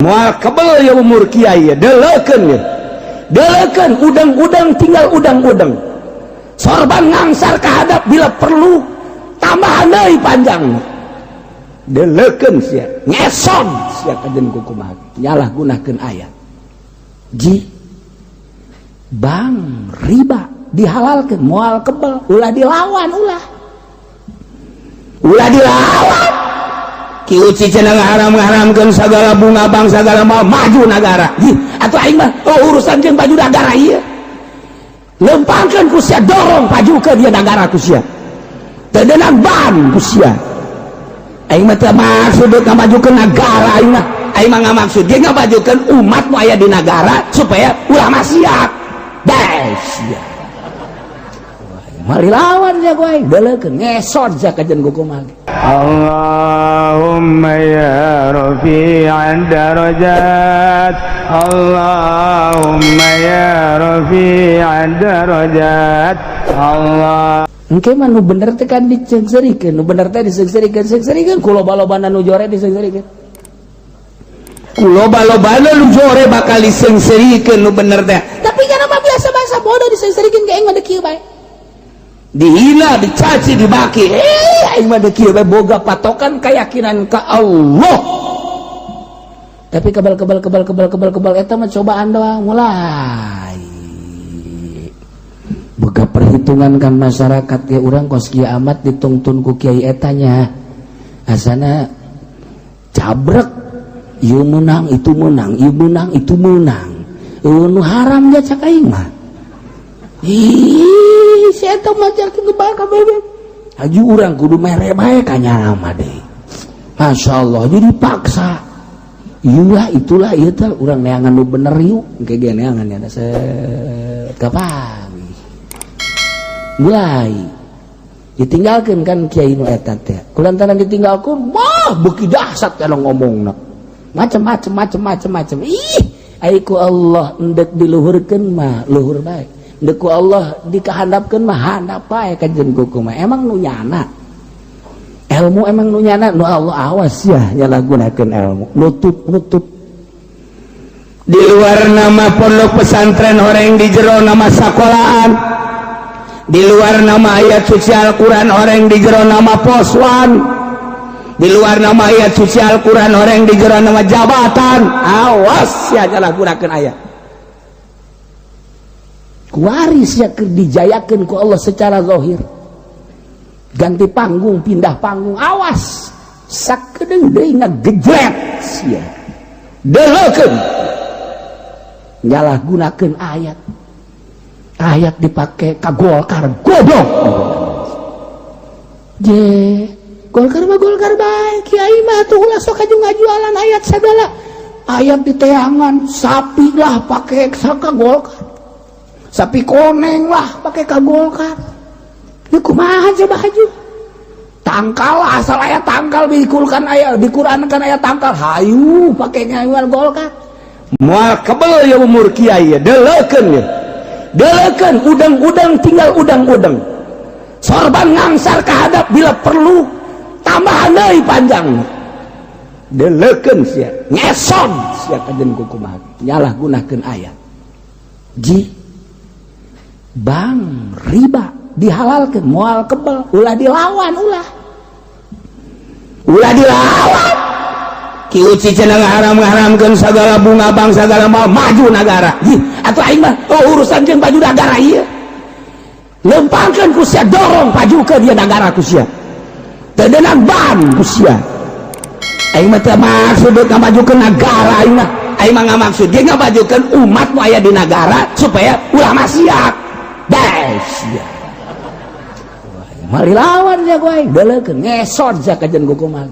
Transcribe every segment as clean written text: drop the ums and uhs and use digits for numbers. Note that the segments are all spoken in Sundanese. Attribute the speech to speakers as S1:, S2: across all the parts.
S1: Moal kebel ya umur kiai ya, deleukeun ya. Deleukeun udang-udang tinggal udang-udang. Sorban ngangsar kahadap, bila perlu tambahan deui panjang. Deleukeun sia, ngesod sia kajen kukumaha. Nyalah gunakeun ayat. Ji bank riba dihalalkan, moal kebel, ulah dilawan, ulah. Ulah dilawan. Ki Uci cenah ngaharam-ngaharamkeun segala bunga bank, segala mau maju negara. Ih, atuh aing mah oh, urusan jeung baju negara ieu. Lempangkeun ku sia, dorong pajukeun ieu negara ku sia. Teu deunang ban ku sia. Aing mah teu maksud ngamajukeun negara aing mah. Aing mah ngamaksud ge ngamajukeun umat nu aya di negara supaya ulah maksiat. Bae sia. Mari lawan ya ku aing, deleukeun ngesod sia kajen kukumaha.
S2: اللهم يا رفيع الدرجات، اللهم يا رفيع الدرجات، الله
S1: Engke mah nu bener teh kan diseungseurikeun, nu bener teh diseungseurikeun, seungseurikeun ku loba-lobana nu jore diseungseurikeun. Ku loba-lobana nu jore bakal diseungseurikeun nu bener teh. Tapi kan mah biasa bahasa bodoh diseungseurikeun ge aing mah kieu bae. Dihina, dicaci, dibaki. Eh, aing mah kieu bae, boga patokan keyakinan ka Allah. Tapi kebal kebal kebal kebal kebal kebal eta mah cobaan doang mulai. Boga perhitungan kan masyarakat ya, urang kos kieu amat ditungtun ku kiai etanya. Asana cabrek, ieu menang, itu menang, ieu menang, itu menang. Eueuh nu haram ya cak aing mah. Ih, si eta mah kitu bae kabeh. Haji urang kudu mere bae ka nyana deui. Masya Allah, jadi paksa. Iyalah, itulah ieu teh urang neangan nu bener yuk. Engke ge neangan ya set kapan. Mulai ditinggalkan kan kiai nu eta teh. Kulantaran ditinggalkeun, wah, beuki dahsyat kana ngomongna. Macam-macam, macam-macam, macam. Ih, ai ku Allah endek diluhurkeun mah luhur bae. Endek ku Allah dikahandapkeun mah handap bae kajen kumaha. Emang nu nyana. Ilmu emang nu nyana nu Allah, awas ya nyalahgunakeun ilmu. Nutup nutup. Di luar nama pondok pesantren horeng, di jero nama sekolahan. Di luar nama ayat suci Al-Quran horeng, di jero nama poswan. Di luar nama ayat suci Al-Quran horeng, di jero nama jabatan. Awas ya nyalahgunakeun ayat. Kuaris ya keur dijayakeun ku Allah secara zahir. Ganti panggung, pindah panggung, awas. Sakedeung deui ngagejlet sia. Deleukeun. Nyalahgunakeun ayat. Ayat dipakai ka Golkar, goblok. Je, Golkar mah Golkar bae, kiai mah tuh ulah sok aju ngajualan ayat segala. Ayat di teangan, sapi lah pakai saka Golkar. Sapi koneng lah pakai ka Golkar. Ya kumaha coba haju? Tangkal, asal ayat tangkal dikulkan ayat di Quran kan ayat tangkal, hayu pakai ngajual Golkar. Moal kebel ya umur kiai ya, deleukeun ya. Deleukeun udang-udang tinggal udang-udang. Sorban ngangsar kahadap, bila perlu tambahan deui panjang. Deleukeun sia, ngesod sia kajen kukumaha. Nyalah gunakeun ayat. Ji bank riba dihalalkeun, moal kebel, ulah dilawan, ulah. Ulah dilawan. Ki Uci cenah ngaharam-ngaharamkeun segala bunga bank, segala mau maju negara. Ih, atuh aing mah oh, urusan jeung baju negara ieu. Lempangkeun ku sia, dorong pajukeun ieu negara ku sia. Teu deunang ban ku sia. Aing mah teu maksud ngamajukeun negara aing mah. Aing mah ngamaksud ge ngamajukeun umat nu aya di negara supaya ulah maksiat. Bae sia. Mari lawan ya ku aing, deleukeun ngesod sia kajen kukumaha.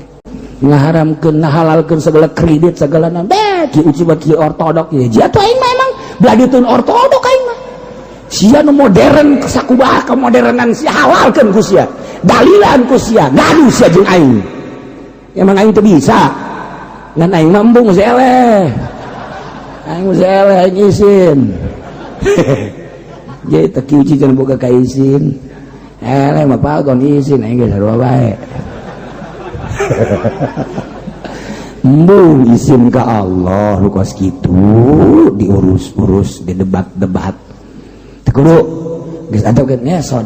S1: Ngaharamkeun, ngahalalkeun segala kredit segala naon. Beh, ki Uci mah ki ortodok ya. Jia tuh aing mah emang beladitun ortodok aing mah. Sia nu modern sakumaha kemodernan sia, halalkeun ku sia. Dalilan ku sia, ngadu sia jeung aing. Emang aing teu bisa. Ngan aing mah embung geus eleh. Aing geus eleh, aing isin. Jadi teu ki Uci can boga kaisin. Eleh mah pagon isin aing geus sarua bae. Embung isin ka Allah lu kos kitu diurus-urus didebat-debat. Teu kudu geus atuh ngesot.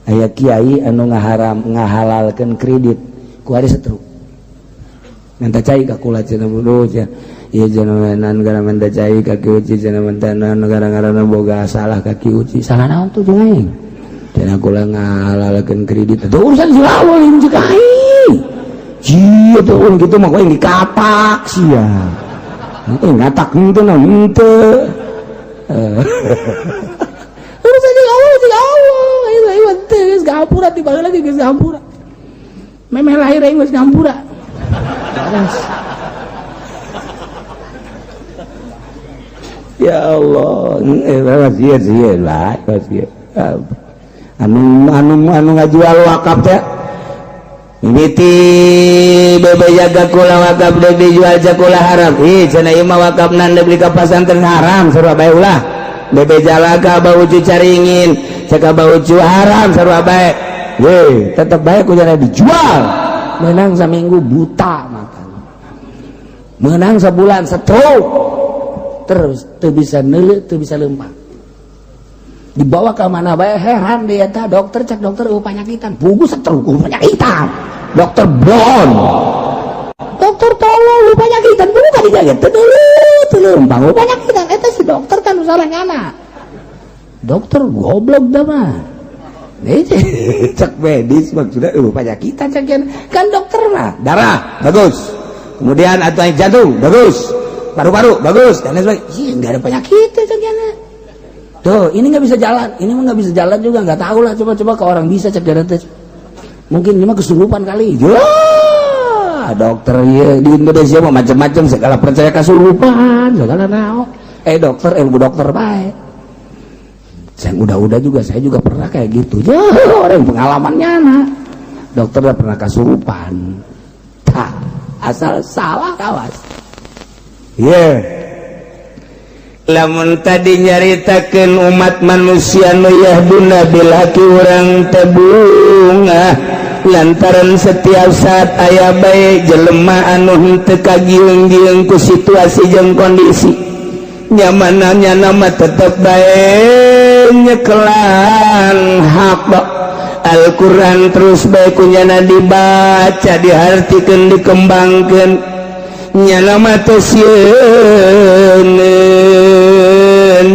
S1: Aya kiai anu ngaharam ngahalalkeun kredit ku ari setruk. Minta cai ka kula cenah bodoh cenah. Ieu cenah gara minta cai ka Ki Uci cenah minta gara-gara boga salah ka Ki Uci. Salah naon tuh jeung aing? Cenah kula ngahalalkeun kredit. Itu urusan si lawan jeung aing. Sia tuh gitu mah aing dikapak sia. Ngatak henteu naon henteu. Urusan jeung Allah jeung Allah. Aing aing teh geus ngampura ti baheula lagi geus ngampura. Memeh lahir aing geus ngampura. Ya Allah, anu anu anu ngajual wakaf teh mimiti bebe jaga kula wakaf deuk dijual jakula haram. Ih cenah ieu mah wakafna deuk di ka pasantren haram sarua bae ulah. Bebe jalaka bau ucu caringin, cek bau ucu haram sarua bae. Ye, tetep bae ku jana dijual. Menang seminggu buta matanya, menang sebulan stroke terus teu bisa neuleuh teu bisa lempang, dibawa ke mana bae heran dia tah dokter cek dokter eueuh panyakitan bugu stroke eueuh panyakitan dokter bon dokter tolong eueuh panyakitan buka dijaga teu neuleuh teu lempang eueuh panyakitan eta si dokter kan nu salah nyana dokter goblok dah mah. Cek medis maksudnya penyakitan cek kan dokter mah darah bagus kemudian atau jantung bagus paru-paru bagus dan lain sebagainya. Iya nggak ada penyakit cek tuh ini nggak bisa jalan ini mah nggak bisa jalan juga nggak tahu lah coba-coba ke orang bisa cek jalan tes mungkin ini mah kesurupan kali ya dokter ya di Indonesia mah macam-macam segala percaya kesurupan segala nao dokter ilmu dokter baik. Yang udah-udah juga saya juga pernah kayak gitu. Ya, orang pengalamannya nah. Dokter udah pernah kasurupan. Tak, asal salah kawas.
S2: Iya. Yeah. Lamun tadi nyaritakeun umat manusia nu yahduna bil haqi urang teh bungah lantaran setiap saat aya bae jelema anu henteu kagieung-gieung ku situasi jeung kondisi. Nyamananya nama tetap bae nyekelan hak Al-Quran terus bae kunyana dibaca dihartikeun dikembangkeun nyana mah teu sieun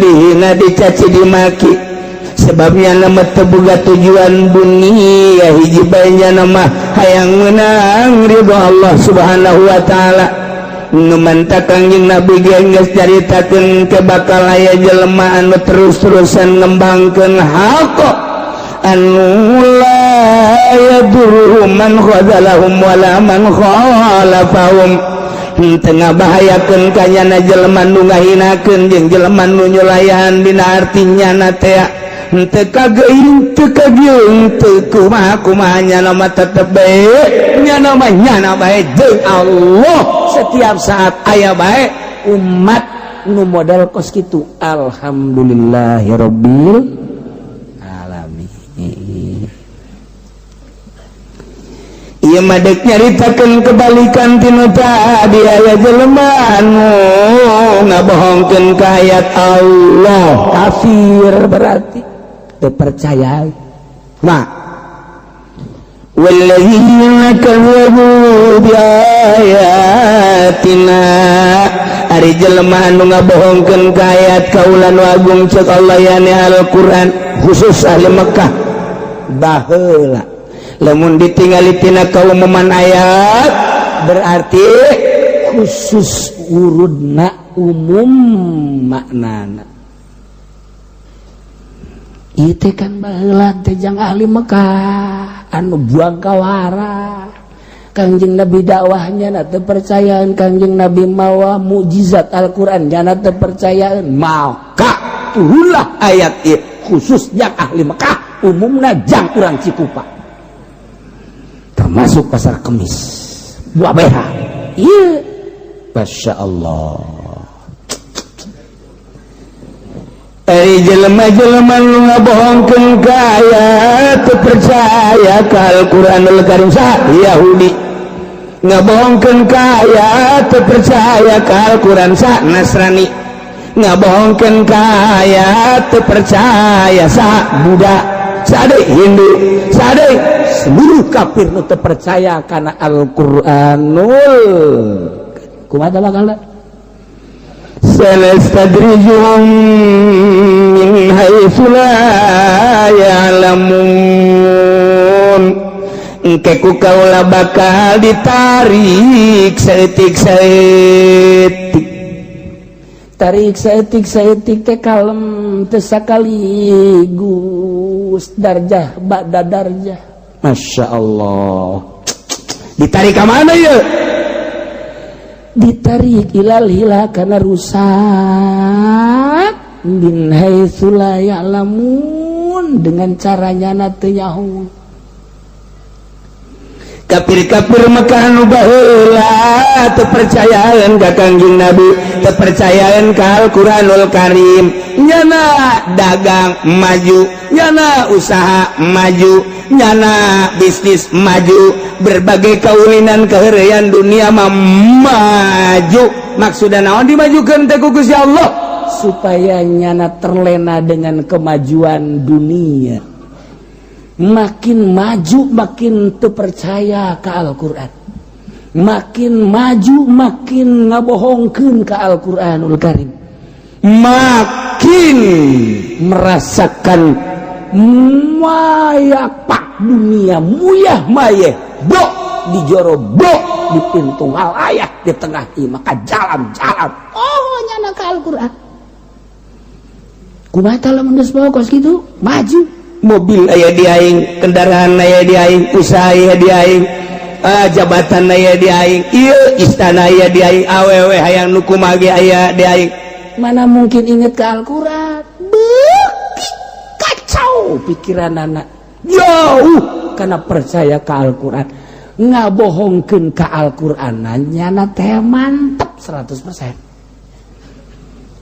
S2: dihina dicaci dimaki sebabnya nama teu boga tujuan buni ya hiji bae nyana mah hayang meunang ridho Allah Subhanahu wa taala. Nu manta Kangjeng Nabi geus caritakeun ke bakal aya jelema anu terus-terusan ngembangkeun hak anu la yadurruhum man khadalahum wala man khalafahum henteu ngabahayakeun ka nyana jelema nu ngahinakeun jeung jelema nu nyulayan dina arti nyana teh henteu kageung teu kageung teu kumaha kumaha nyana mah tetep bae nyana mah nyana bae jeung Allah setiap saat aya bae
S1: umat nu model kos kitu. Alhamdulillahirabbil alamin.
S2: Ieu mah deuk nyaritakeun kebalikan tinu tadi aya jelema anu ngabohongkeun ka ayat Allah
S1: kafir berarti teu percaya.
S2: Nah walladzina kazzabu biayatina ari jelema anu ngabohongkeun ka ayat kaula nu agung ceuk Allah yani Al-Qur'an khusus ahli Mekah baheula lamun ditingali tina kaumuman ayat berarti
S1: khusus urudna umum maknana itu kan baheula teh jang ahli Mekah anu buang kawara Kangjeng Nabi dakwahnya na teu percayaan Kangjeng Nabi mawa mukjizat Al-Qur'an jana teu percayaan maka turunlah ayat ieu khusus jang ahli Mekah umumna jang urang Cikupa termasuk pasar Kemis buah beha ieu
S2: Masya Allah. Jelema-jelema nu ngabohongkeun ka ayat teu percaya ka Al-Qur'anul Karim sah Yahudi. Ngabohongkeun ka ayat, teu percaya ka Al-Qur'an sa Nasrani. Ngabohongkeun ka ayat, teu percaya sa Buddha, sade Hindu, sade
S1: Seluruh kafir nu teu percaya kana Al-Qur'anul. Kumaha bakal?
S2: Sanastadrijuhum min haitsu la ya'lamun. Engke ku kaula bakal ditarik saeutik saeutik.
S1: Tarik saeutik saeutik teh kalem, teu sakaligus, darjah ba'da darjah.
S2: Masya Allah, ditarik ke mana ya?
S1: Ditarik ilal hila karena rusak, min haitsu la ya'lamun, dengan caranya na teu nyaho.
S2: Kafir-kafir Mekah nu baheula teu percayaan ka Kangjeng Nabi, teu percayaan ka Al-Qur'anul Karim, nyana dagang maju, nyana usaha maju, nyana bisnis maju, berbagai kaulinan keheureuyan dunia mah maju. Maksudna naon dimajukeun teh ku Gusti Allah?
S1: Supaya nyana terlena dengan kemajuan dunia, makin maju makin terpercaya ke Al-Quran, makin maju makin ngabohongkeun ke Al-Quranul Karim,
S2: makin
S1: merasakan mayapak dunia, muyah mayeh bok di jero, bok di pintu ngalayah di tengah maka jalan-jalan, oh, nyana ke Al-Quran. Kumaha lamun geus kos kitu maju?
S2: Mobil aya di aing, kendaraan aya di aing, usaha aya di aing, ah, jabatan aya di aing, ieu istana aya di aing, awewe hayang nu kumaha ge aya di aing.
S1: Mana mungkin inget ke Al-Quran? Beuki kacau pikiran anak, jauh karena percaya ke Al-Quran, ngabohongkeun ke Al-Quran, nyana teh mantep 100%.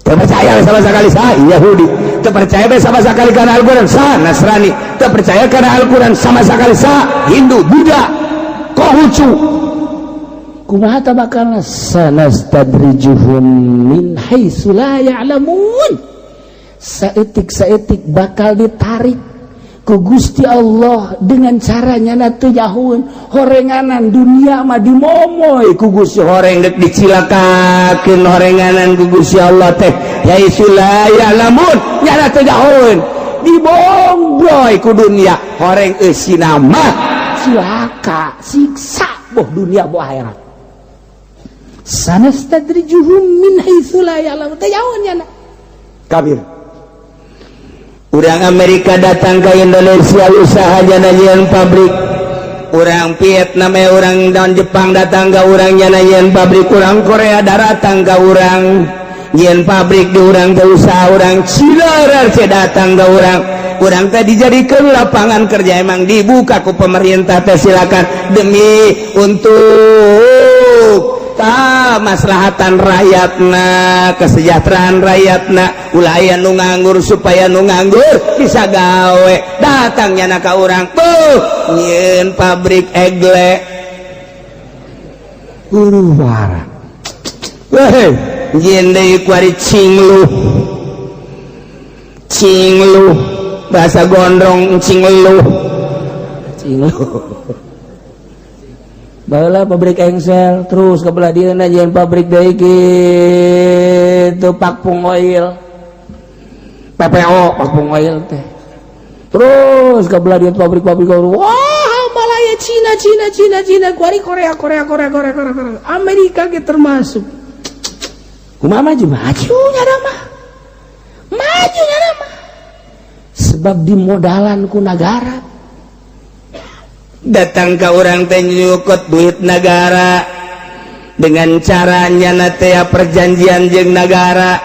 S2: Percaya sama sekali sa Yahudi, terpercaya sama sekali karena Al-Quran sa Nasrani, terpercaya karena Al-Quran sama sekali sa Hindu, Buddha, Konghucu.
S1: Kumaha bakal? Sanastadrijuhum min haitsu la ya'lamun. Saeutik saeutik bakal ditarik ku Gusti Allah dengan caranya na teu nyahoeun. Horenganan dunia mah dimomoy ku Gusti.
S2: Horeng dek dicilakakeun horenganan ku Gusti Allah teh, haitsu la ya'lamun, nyana teu nyahoeun, dibomboy ku dunia, horeng eusina mah.
S1: Cilaka, siksa, boh dunia boh akhirat. Sanastadrijuhum min haitsu la ya'lamun, teu nyahoeun nyana.
S2: Kafir. Urang Amerika datang ke Indonesia, usaha nyieun pabrik. Orang Vietnam, orang dan Jepang datang ke urang, nyieun pabrik. Orang Korea datang ke urang, nyieun pabrik di urang teh usaha. Orang Cina datang ke urang, urang teh dijadikan lapangan kerja. Emang dibuka ku pemerintah teh, silakan, demi untuk ta maslahatan rakyatna, kesejahteraan rakyatna, ulah aya nu nganggur, supaya nu nganggur bisa gawe. Datangnya na ka urang tuh nyieun pabrik egle.
S1: Huru hara.
S2: Weh, nyieun deui kuari cinglu cinglu, bahasa gondrong, cinglu.
S1: Cinglu. Baheula pabrik engsel, terus ke belah dieu nyieun pabrik deui kitu, Pakpung Oil, PPO, Pakpung Oil teh. Terus ke belah dieu pabrik-pabrik, wah, Malaya, Cina, Cina, Cina, Cina, kuari Korea, Korea, Korea, Korea, Korea, Korea, Amerika ge termasuk. Kumaha maju? Maju nyana mah, maju nyana mah, sebab dimodalan ku negara.
S2: Datang ke urang teh nyukut duit negara dengan caranya teh perjanjian jeung negara,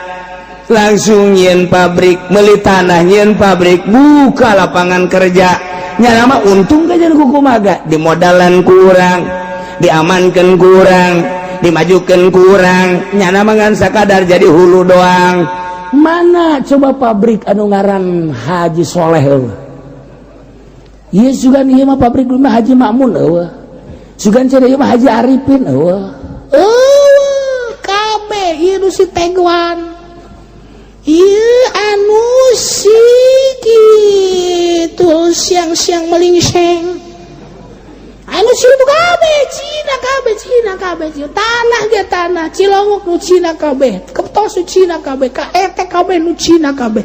S2: langsung nyieun pabrik, beli tanah, nyieun pabrik, buka lapangan kerja. Nyana mah untung kajian kumaha, dimodalan kurang, diamankan kurang, dimajukan kurang, nyana mah ngan sakadar jadi hulu doang.
S1: Mana coba pabrik anu ngaran Haji Soleh eueuh? Ieu sugan ieu mah pabrik mah Haji Makmun eueuh. Sugan cenah ieu mah Haji Arifin, eueuh. Eueuh, kabeh ieu nu si Tegwan. Ieu anu si kitu siang-siang melingseng. Anu si itu kabeh Cina, kabeh Cina, kabeh Cina. Tanah ge tanah Cilongok nu Cina kabeh, Keptos nu Cina kabeh, KET kabeh nu Cina kabeh.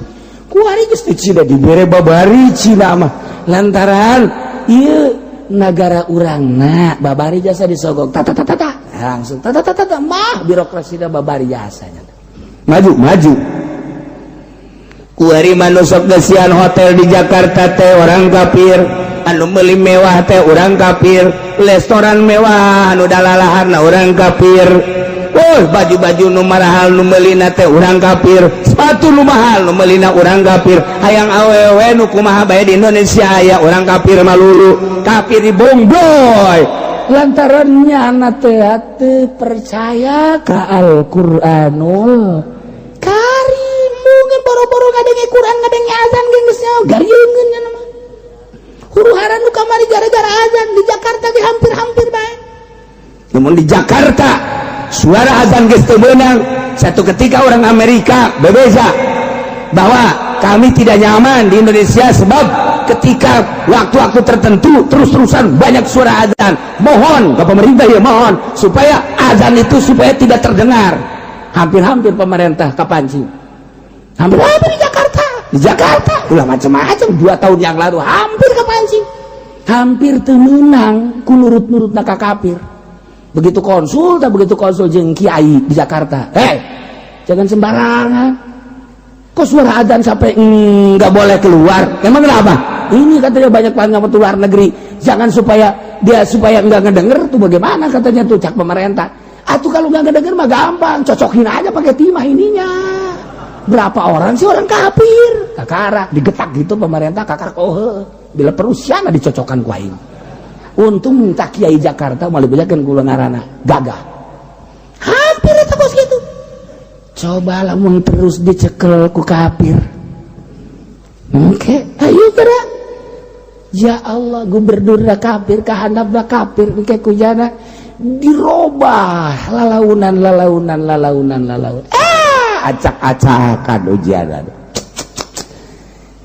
S1: Kuari geus di Cina dibere babari Cina mah. Lantaran ieu nagara urangna babari jasa disogok tata tata tata langsung tata tata tata mah birokrasina babari jasanya.
S2: Maju maju. Kuari mah nu sok gesian hotel di Jakarta teh orang kafir, anu meuli mewah teh orang kafir, restoran mewah anu dalalaharna orang kafir. Oh, baju-baju nu marahal nu meulina teh orang kafir, sepatu nu mahal nu meulina orang kafir, hayang awewe nu kumaha bae di Indonesia aya orang kafir malulu, kafir di bongboy.
S1: Lantaran nyana teh teu percaya ka Al-Qur'anul Karim, mungkin boro-boro ngadenge Quran, ngadenge azan ge geus nyaho garieungeun nya mah. Huru hara nu kamari gara-gara azan di Jakarta ge hampir-hampir bae.
S2: Namun di Jakarta suara azan geus teu meunang. Satu ketika orang Amerika berbeza bahwa kami tidak nyaman di Indonesia sebab ketika waktu-waktu tertentu terus-terusan banyak suara azan. Mohon ke pemerintah ya, mohon supaya azan itu supaya tidak terdengar.
S1: Hampir-hampir pemerintah kapancing. Hampir-hampir di Jakarta. Di Jakarta ulah macam-macam 2 tahun yang lalu hampir kepancing. Hampir teu meunang ku nurut-nurut ka kafir. Begitu konsul, tak begitu konsul jeung kiai di Jakarta. Hei, jangan sembarangan. Kok suara adzan sampai
S2: nggak boleh keluar? Emang kenapa?
S1: Ini katanya banyak banget luar negeri. Jangan supaya dia supaya nggak ngedenger tuh bagaimana katanya tuh cak pemerintah. Atau kalau nggak ngedenger mah gampang, cocokin aja pakai timah ininya. Berapa orang sih orang kafir? Kakara digetak gitu pemerintah kakak, oh, bila perlu siana dicocokkan ku aing. Untung tak kiai Jakarta malah bejakeun kula ngaranna gagah. Hampir itu bos gitu. Coba lamun terus dicekel ku kafir. Oke, ayo gerak. Ya Allah, gubernur kafir, kahandapna kafir, engke kujana dirobah lalaunan lalaunan lalaunan lalaunan.
S2: Ah, acak-acakan ujian.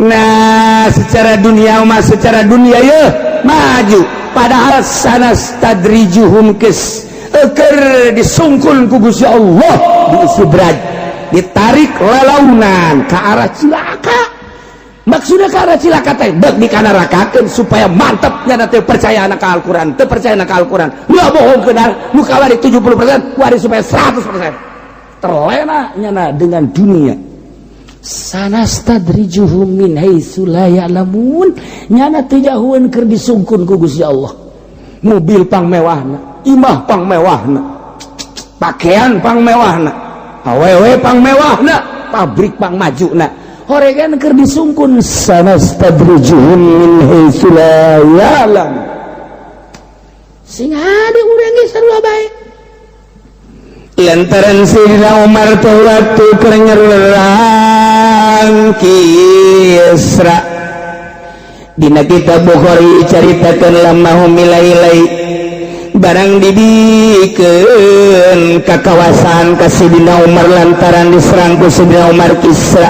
S2: Nah, secara dunia mah, secara dunia ya maju. Padahal sanastadrijuhum kes eker disungkul ku Gusti Allah, diistidraj, ditarik lalaunan ke arah cilaka.
S1: Maksudnya ke arah cilaka teh bek dikanarakakeun supaya mantep nya teh percaya anak Al-Qur'an, teu percaya anak Al-Qur'an. Nu bohong kenar, nu kawari 70%, wari supaya 100%. Terlena nyana dengan dunia. Sanastadrijuhum min haitsu la ya'lamun. Nyana teu jahueun keur disungkun ku Gusti Allah.
S2: Mobil pang mewahna, imah pang mewahna, pakaian pang mewahna, awewe pang mewahna, pabrik pang majuna.
S1: Horegan keur disungkun.
S2: Sanastadrijuhum min haitsu la ya'lam.
S1: Sing hade urang ge sarua bae.
S2: Lantaran Sayyidina Umar teh waktu keur nyerang Kisra, dina kitab Bukhari caritakeun lama humilai barang dibikeun ka kawasan ka Sayyidina Umar lantaran diserang ku Sayyidina Umar Kisra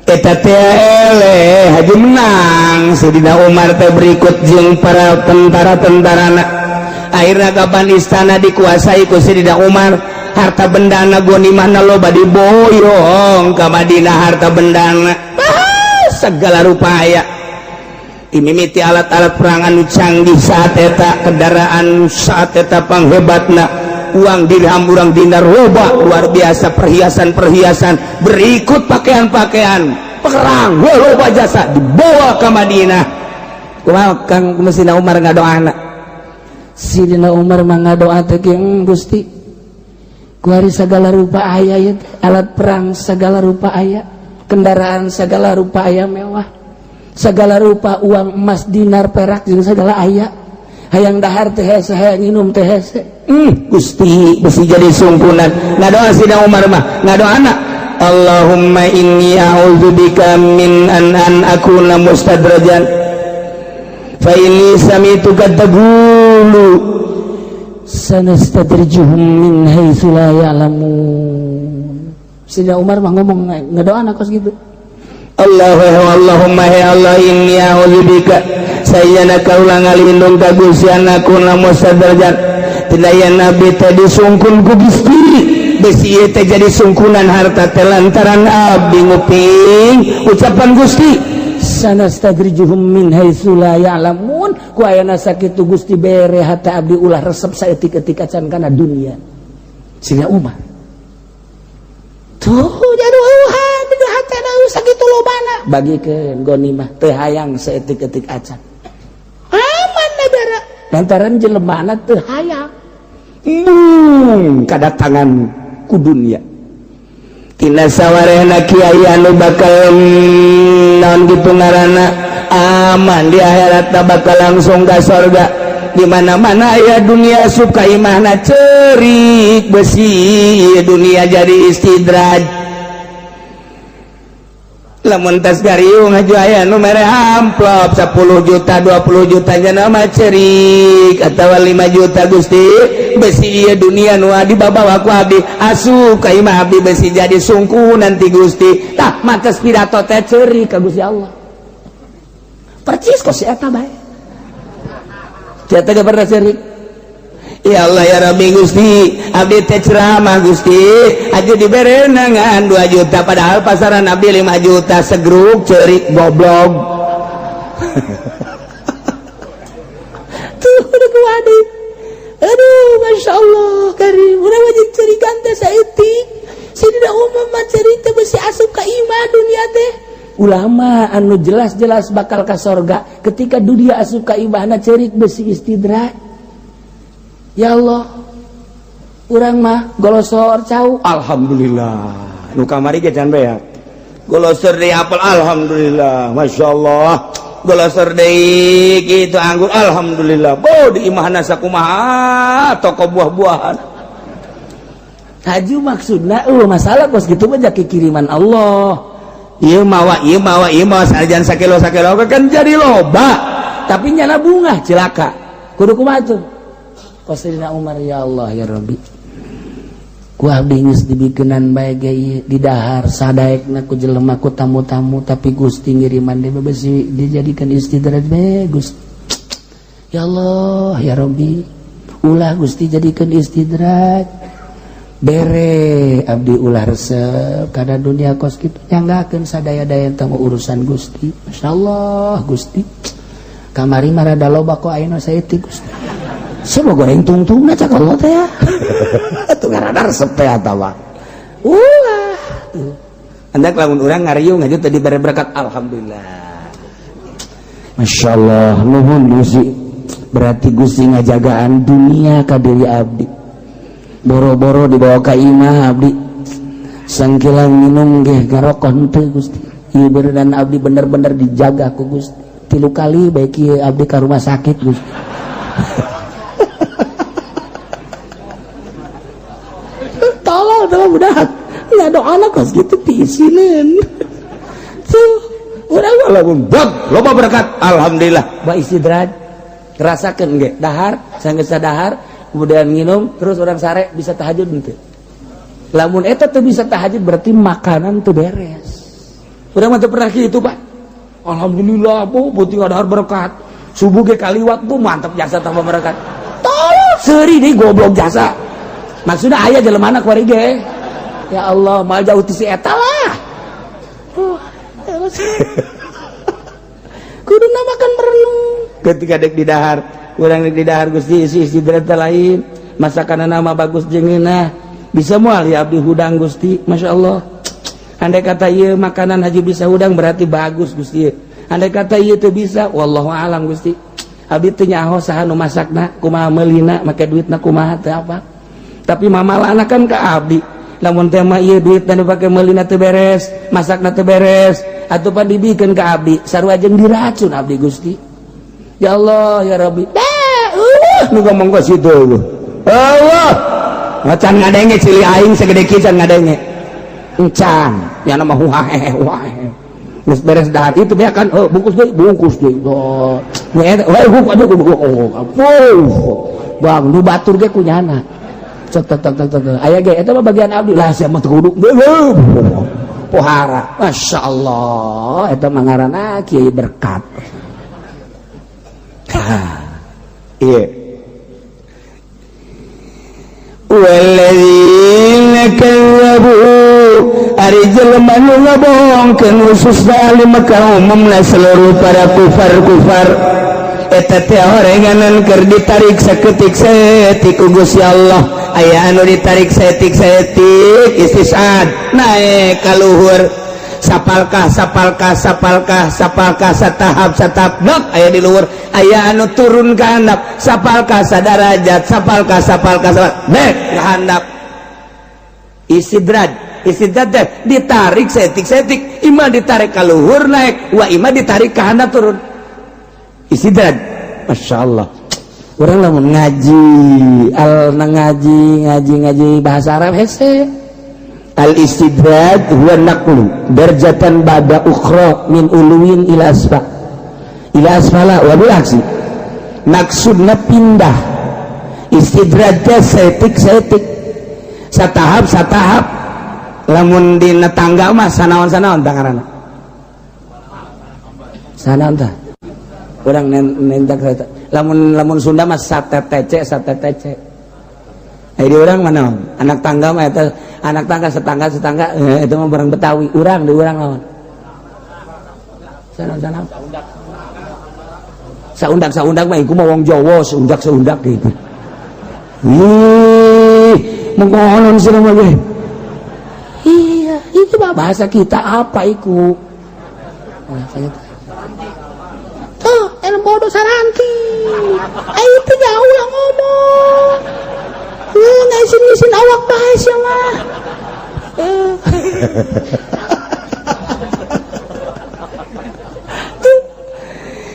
S2: eta teh eleh haji menang Sayyidina Umar teh berikut jeung para tentara-tentarana. Akhirnya kapan istana dikuasai ku Sayyidina Umar, harta bendana ghanimahna loba diboyong ka Madinah, harta bendana segala rupa aya, imimiti alat-alat perang anu canggih saat eta, kendaraan saat eta panghebatna, uang dirham, urang dinar loba luar biasa, perhiasan-perhiasan berikut pakaian-pakaian perang loba jasa dibawa ke Madinah. Kumaha Kang Sayyidina Umar ngadoana?
S1: Sidina Umar mah ngadoa teh, "Gusti, kuari segala rupa aya ya, alat perang segala rupa aya, kendaraan segala rupa aya mewah, segala rupa uang emas, dinar, perak jeung segala aya, hayang dahar teh hese, hayang minum teh hese."
S2: Gusti mesti jadi sungkunan ngadoa Sidina Umar mah ngadoana, "Allahumma inni a'udzubika min an akuna mustadrajan." Fa inni sami'tuka taqulu
S1: sanastadrijuhum min haitsu la ya'lamun. Sayyidina Umar mah ngomong ngedoa kos gitu.
S2: Allahumma ya Allah, inni a'udzubika, sayyana kaula ngalindung ka Gusti anakun mustadrajan. Tina nabi teh disungkun ku Gusti, besi ieu teh jadi sungkunan harta teh lantaran abdi nguping ucapan Gusti.
S1: Sanastadrijuhum min haitsu la ya'lamun. Ku ayana sakitu Gusti bere hate abdi ulah resep saeutik-eutik acan kana dunia. Sayyidina Umar tuh jadi eueuhan di hatena sakitu lobana, bagikeun ghanimah, teu hayang saeutik-eutik acan, aman negara lantaran jelemana teu hayang
S2: mung kadatangan ku dunia. Tina sawarehna kiai anu bakal naon gitu ngaranna aman di akhirat, bakal langsung ka sorga. Di mana-mana aya dunia asup ka imahna, cerik, besi dunia jadi istidraj. Lamun tas gariung aju aya nu mere amplop 10 juta, 20 juta, nya mah cerik, atawa 5 juta. Gusti, besi ieu dunia nu dibabawa ku abdi asup ka imah abdi, besi jadi sungku nanti Gusti. Tah, mates pidato teh cerik ka Gusti Allah,
S1: percis kok si eta bae.
S2: Si eta gak pernah cerik. Ya Allah ya Rabbi, Gusti, abdi teh ceramah, Gusti, aja dibere ngan 2 juta, padahal pasaran abdi 5 juta segruk. Cerik goblok.
S1: Tuh udah kuadi. Aduh, masya Allah karim, udah wajib cerikan teh saeutik. Sayyidina Umar mah cerita besi asup ka imah dunia teh. Ulama anu jelas-jelas bakal ka sorga, ketika dunia asup ka imahna cerik, besi istidraj. Ya Allah, urang mah golosor cau,
S2: alhamdulillah. Nu kamari ge can beak, golosor deui apel, alhamdulillah, masya Allah. Golosor deui kitu anggur, alhamdulillah. Bo di imahna sakumaha toko buah-buahan.
S1: Haju maksudna masalah kos gitu mah jaki kiriman Allah.
S2: Ieu mawa, ieu mawa, ieu mawa, sanajan sakilo sakilo kan jadi loba.
S1: Tapi nyana bungah cilaka, kudu kumaha tuh? Sayyidina Umar, ya Allah ya Rabbi, ku abdi geus dibikenan bae ge ieu, didahar sadaekna ku jelema, ku tamu-tamu, tapi Gusti ngiriman deui besi dijadikan istidraj bae. Gusti, ya Allah ya Rabbi, ulah Gusti jadikan istidraj, bere abdi ulah resep kana dunia kos kitu, nyanggakeun sadaya-daya tentang urusan Gusti. Masyaallah Gusti, kamari mah rada loba, kok ayeuna saeutik Gusti? Siapa goreng tungtung na cak Allah teh ya.
S2: Tuh ngarana resep teh atawa.
S1: Ulah.
S2: Tuh. Andak lamun urang ngariung aja tadi bare berkat, alhamdulillah.
S1: Masya Allah, nuhun Gusti. Berarti Gusti ngajagaan dunia ka diri abdi. Boro-boro dibawa ka imah abdi. Sangkilang minum ge ngarokok henteu Gusti. Ieu beneran abdi bener-bener dijaga ku Gusti. 3 kali baik ieu abdi ka rumah sakit Gusti. Tolol tolol budak. Nggak doa lah kos gitu piisineun. Tuh, urang mah
S2: lamun bog loba berkat, alhamdulillah.
S1: Ba istidraj rasakeun ge dahar, sanggeus dahar, kemudian minum, terus orang sare bisa tahajud henteu? Lamun eta teu bisa tahajud berarti makanan teu beres.
S2: Urang mah teu pernah kitu, Pak. Alhamdulillah, bu, penting dahar berkat. Subuh ge kaliwat, bu, mantep jasa tambah berkat.
S1: Tolol seuri deui goblok jasa. Maksudnya aya jelema kuari ge. Ya Allah, mal jauh ti si eta lah. Kudu makan merenung.
S2: Ketika dek di dahar, urang dek di dahar Gusti isi istirahat lain, masakan nama bagus jeung ngeunah. Bisa moal ya abdi hudang Gusti, Masya Allah. Andai kata ieu makanan haji bisa hudang berarti bagus Gusti. Andai kata ieu teu bisa, wallahu alam Gusti. Abdi teu nyaho saha nu masakna, kumaha meulina, make duitna kumaha teu apa. Tapi mamalana kan ka abdi. Lamun teh mah ieu duit dan dipake meulina teu beres, masakna teu beres, atuh pan dibikeun ka abdi, sarua jeung diracun abdi Gusti. Ya Allah ya Rabbi. Nu ngomong ka situ. Allah. Macan ngadenge cili aing segede kieu can ngadenge. Encan, nya mah huhahe huhahe.
S1: Geus beres dahar itu ya kan, oh, bungkus deui, bungkus deui. Oh, nya eta, wah, aduh, oh, bang, nu batur ge kunyana. Cek tek tek tek tek. Aya ge eta mah bagian abdi lah, sia mah teu kudu. Pohara. Masya Allah, eta mah ngaranna kiai berkat.
S2: Iya. Walladzina kazzabu, ari jelema nu ngabohongkeun, khususna ahli Mekah, umumna seluruh para kufar-kufar eta teh horenganan keur ditarik saketik saeutik ku Gusti Allah. Aya anu ditarik saeutik saeutik, istisad, naek ka luhur, sapalkah, sapalkah, sapalkah, sapalkah, satahap satahap, dok aya di luhur. Aya anu turun ke handap, sapalkah, sadarajat, sapalkah, sapalkah, sapalkah, bek ke handap. Istidraj, istidraj teh ditarik saeutik saeutik, ima ditarik ke luhur naik, wa ima ditarik ke handap turun. Istidraj. Masya Allah,
S1: Urang lamun ngaji al ngaji ngaji ngaji bahasa Arab hese.
S2: Al istidraj huwa naqlu darjatan ba'da ukhra min uluwin ila asfa ila asfala wa bil aksi. Maksudna pindah. Istidraj teh saeutik saeutik, satahap satahap. Lamun dina tangga mah sanaon sanaon tangarana?
S1: Sana entah urang nentak lamun lamun Sunda mah satetece satetece.
S2: Eh, di urang mana anak tangga mah eta
S1: anak tangga setangga setangga, eh, itu mah barang Betawi. Urang di urang lawan sana sana saundak saundak mah iku mah wong Jawa, seundak seundak gitu. Ih, mengkonon sih nama gue. Iya, itu mah bahasa kita apa iku? Bahasanya tuh, ilmu bodoh saranti. Eh, itu jauh lah ngomong. Eh, ngaisin-ngisin awak bae sia mah. Eh.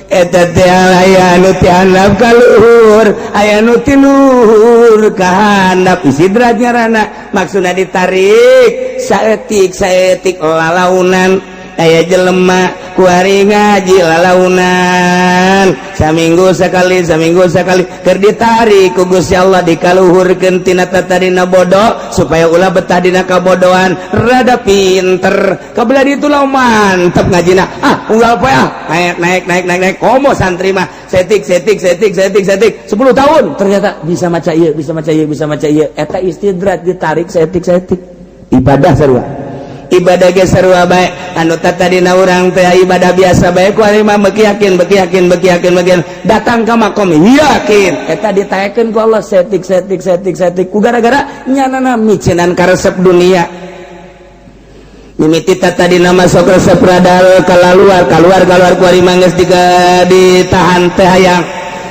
S2: Eta teh aya anu ti handap ka luhur, aya anu ti luhur ka handap. Istidraj ngaranna, maksudna ditarik saeutik saeutik, lalaunan. Aya jelema kuari ngaji lalaunan, saminggu sekali, saminggu sekali, keur ditarik ku Gusti Allah dikaluhurkeun tina tatadina bodoh supaya ulah betah dina kabodohan, rada pinter kabelah ditu lah, mantep ngajina. Ah, unggal poe ah, naik naik naik naik naik. Komo santri mah setik setik setik setik setik, 10 tahun
S1: ternyata bisa maca ieu, bisa maca ieu, bisa maca ieu. Eta istidraj, ditarik setik setik.
S2: Ibadah sarua, ibadah ge sarua bae. Anu tadina urang teh ibadah biasa bae, ku ari mah beuki yakin, beuki yakin, beuki yakin, beuki yakin, datang ka makom yakin.
S1: Eta ditaekeun ku Allah setik setik setik setik ku gara-gara
S2: nyanana micenan karesep dunia. Mimiti tadina masuk resep radal keluar keluar keluar, ku ari mah geus ditahan teh hayang.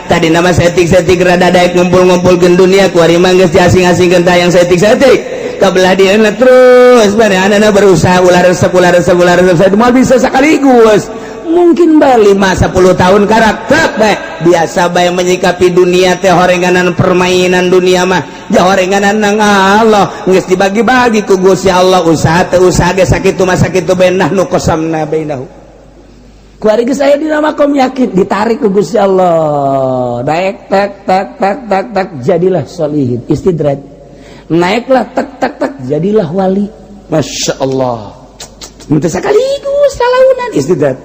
S2: Tadi nama setik setik rada daek ngumpul-ngumpulkeun dunia, ku ari mah geus diasing-asingkeun teh hayang setik setik. Kabelah dia terus bare anana berusaha ulah resep, ulah resep, ulah resep. Saya mau bisa sekaligus mungkin bae 5 10 tahun karakter bae biasa bae menyikapi dunia teh. Horenganan permainan dunia mah jahorenganan nang Allah geus dibagi-bagi ku Gusti Allah. Usaha teu usaha ge sakitu mah sakitu bae. Nahnu qasamna bainahu.
S1: Ku ari geus aya dina makom yakin, ditarik ku Gusti Allah, naik tek tek tek tek tek, jadilah solihin, istidraj. Naiklah tek tek tek, jadilah wali.
S2: Masya Allah.
S1: Minta sekaligus salaunan,
S2: istidraj.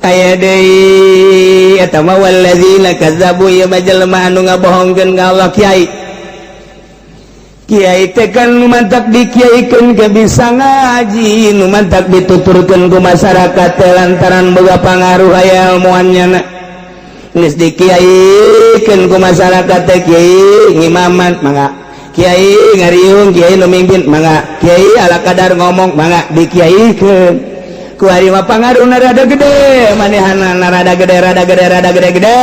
S2: Aya deui eta mah walladzina kazzabu, ieu mah jelema anu ngabohongkeun ka Allah. Kiai, kiai teh kan nu mantak dikiaikeun ke bisa ngaji, nu mantak dituturkeun ku masyarakat teh lantaran boga pangaruh, aya ilmuannya na. Geus dikiaikeun ku masyarakat teh, kiai ngimaman mangga, kiai ngariung, kiai nu mimpin mangga, kiai ala kadar ngomong mangga, dikiaikeun. Ku ari mah pangaruhna rada gede, manehana rada gede, rada gede, rada gede gede.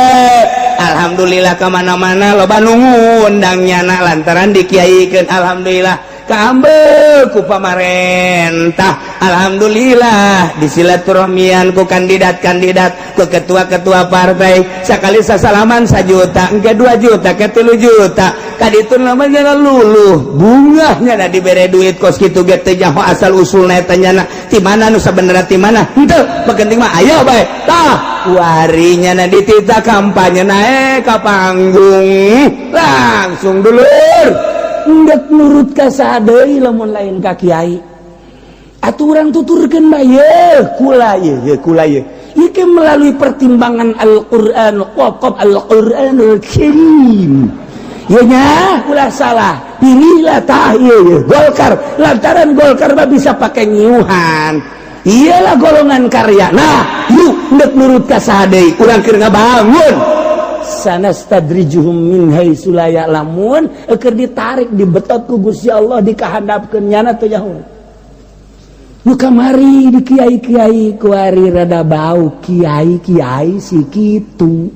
S2: Alhamdulillah, kemana-mana loba nu ngundang nyana lantaran dikiaikeun. Alhamdulillah. Kaambek ku pamarentah. Alhamdulillah disilaturahmian ku kandidat-kandidat, ku ketua-ketua partai. Sakali sasalaman 1 juta, engke 2 juta, ke 3 juta. Kaditu namanya luluh bungahnya na dibere duit kos kitu ge teu nyaho asal usulna eta nyana ti mana, nu sabenerna ti mana henteu, penting mah ayo bae. Tah, warinya na ditita kampanye naik ka panggung langsung, dulur.
S1: Ndek nurut ka saha deui lamun lain ka kiai? Atuh urang tuturkeun bae ye kula ye ye kula ye. Ieu melalui pertimbangan Al-Qur'an, qaf Al-Qur'anul Karim. Ye nya, ulah salah. Pilihlah tah ieu ye Golkar, lantaran Golkar mah bisa pakai nyiuhan. Iyalah golongan karya. Nah, yuk, ndek nurut ka saha deui? Urang keur ngabangun. Sanastadrijuhum min haitsu la ya'lamun. Keur ditarik, dibetot ku Gusti Allah, dikahandapkeun, nyana teu nyaho. Nu kamari di kiai-kiai, kuari rada bau kiai-kiai si kitu.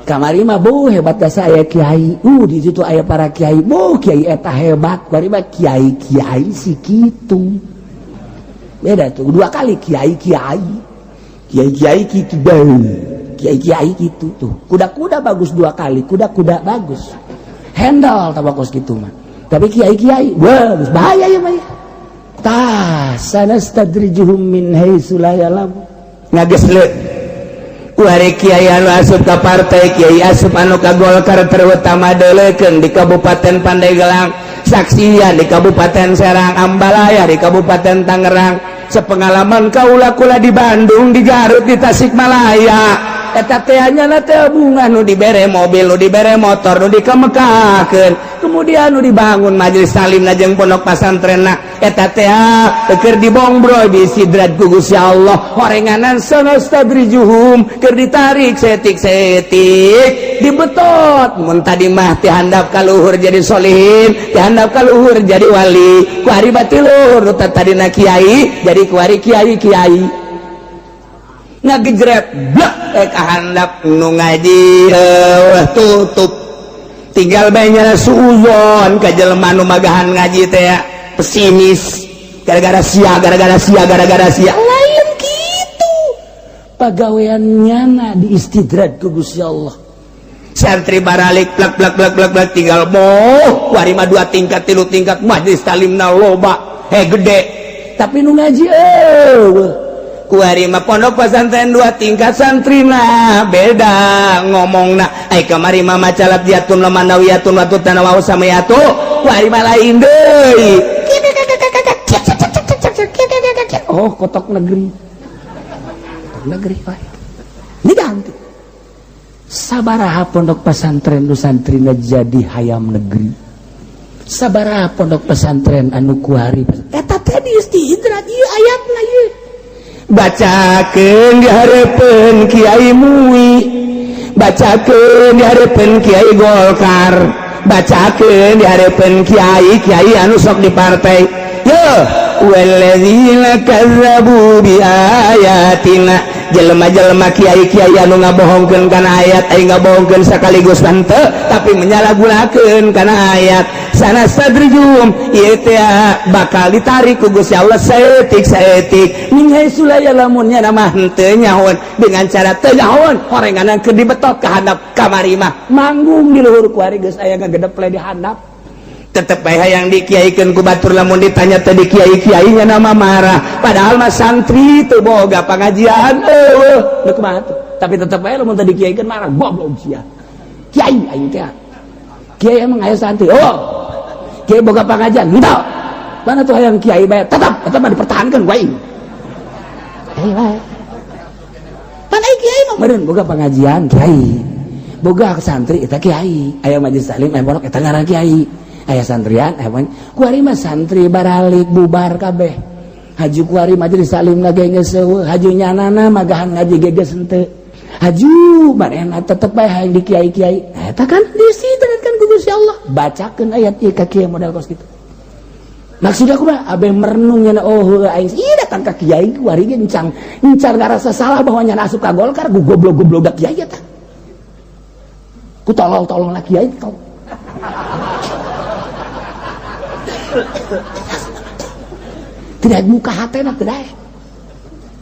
S1: Kamari mah bu hebat asa aya kiai, di situ aya para kiai, bu kiai eta hebat. Kuari mah kiai-kiai si kitu. Beda tuh, dua kali kiai-kiai. Kiai-kiai kitu bau. Kiai-kiai gitu tuh. Kuda-kuda bagus dua kali, kuda-kuda bagus. Handle tak bagus gitu mah. Tapi kiai-kiai bagus, bahaya ya mah. Tah, sanastadrijuhum min haitsu la ya'lamun.
S2: Ngagesleut kuari kiai anu asup ka partai, kiai asup anu ka Golkar, terutama deuleukeun di Kabupaten Pandeglang, saksian di Kabupaten Serang, Ambalaya, di Kabupaten Tangerang. Sepengalaman kaula, kula di Bandung, di Garut, di Tasikmalaya, eta teh nya teh bunga nu dibere mobil, nu dibere motor, nu dikemekakeun, kemudian nu dibangun majelis taklim jeung pondok pasantrenna, eta teh keur dibongbroy, diistidraj ku Gusti Allah. Horenganan sanastadrijuhum, keur ditarik setik-setik, dibetot. Mun tadi mah ti handap ka luhur jadi solihin, ti handap ka luhur jadi wali, kuari bati luhur, nu tadina kiai jadi kuari kiai kiai ngagejret blek eh kahandap nu ngaji tutup, tinggal bae suuzon ka jelema nu magahan ngaji teh, pesimis gara-gara sia, gara-gara sia, gara-gara sia.
S1: Lain gitu, pagawean nyana diistidraj ku Gusti Allah.
S2: Santri baralik plak plak plak plak plak, tinggal moh kuari mah dua tingkat, tilu tingkat, majelis talimna loba, he gede.
S1: Tapi nu ngaji eueuh.
S2: Kuari mah pondok pesantren dua tingkat, santrina beda ngomongna. Ai kamari mah maca jatun lamanawiyatun watu tanawau samayatu, kuari mah lain deui.
S1: Oh, kotok negeri, kotok negeri pak ini ganti. Sabaraha pondok pesantren nu santrina jadi hayam negeri? Sabaraha pondok pesantren anu kuari eta teh diistidraj ieu ayatna ieu?
S2: Bacakeun di hareupeun Kiai MUI, bacakeun di hareupeun Kiai Golkar, bacakeun di hareupeun kiai kiai anu sok di partai yo. Walladzina kazzabu bi ayatina, jelema-jelema kiai-kiai anu ngabohongkeun kana ayat, ai ngabohongkeun sekaligus henteu, tapi menyalahgunakeun kana ayat, sanastadrijuhum, ieu teh bakal ditarik ku Gusti Allah saeutik saeutik, min haitsu la ya'lamun, nya mah henteu nyahoan, dengan cara teu nyahoan. Horenganan keur dibetot ka handap, kamari mah
S1: manggung di luhur, kuari geus aya ngagedeple di handap.
S2: Tetep bae hayang dikiaikeun ku batur. Lamun ditanya tadi kiai-kiainya nama marah, padahal mah santri teu boga pengajian eueuh.
S1: Deuk kumaha tuh? Tapi tetep bae lamun tadi kiaikeun marah, goblok sia kiai aing teh. Kiai emang aya santri? Oh, kiai boga pengajian henteu? Mana tuh hayang kiai bae, tetep tetep mah dipertahankeun ku aing. Kiai bae pan, ai kiai mah meureun boga pengajian, kiai boga santri, eta kiai. Aya majelis taklim, aya pondok, eta ngaran kiai. Aya santrian, aya kuari mah santri baralik bubar kabeh. Haju kuari majelis taklim ge geus eueuh, haju nyanana magahan ngaji ge geus henteu, haju manehna tetep bae hayang di kiai-kiai. Nah, eta kan diistidrajkan ku Gusti Allah. Bacakeun ayat ieu ka kiai model kos kitu. Maksud aku mah abe merenung nya, oh heueuh, aing ieu datang ka kiai kuari ge encang encar ngarasa salah bahwa nyana asup ka Golkar ku goblok-goblok da kiai eta, ku tolol-tolol lah kiai tol. Tidak muka hatena teu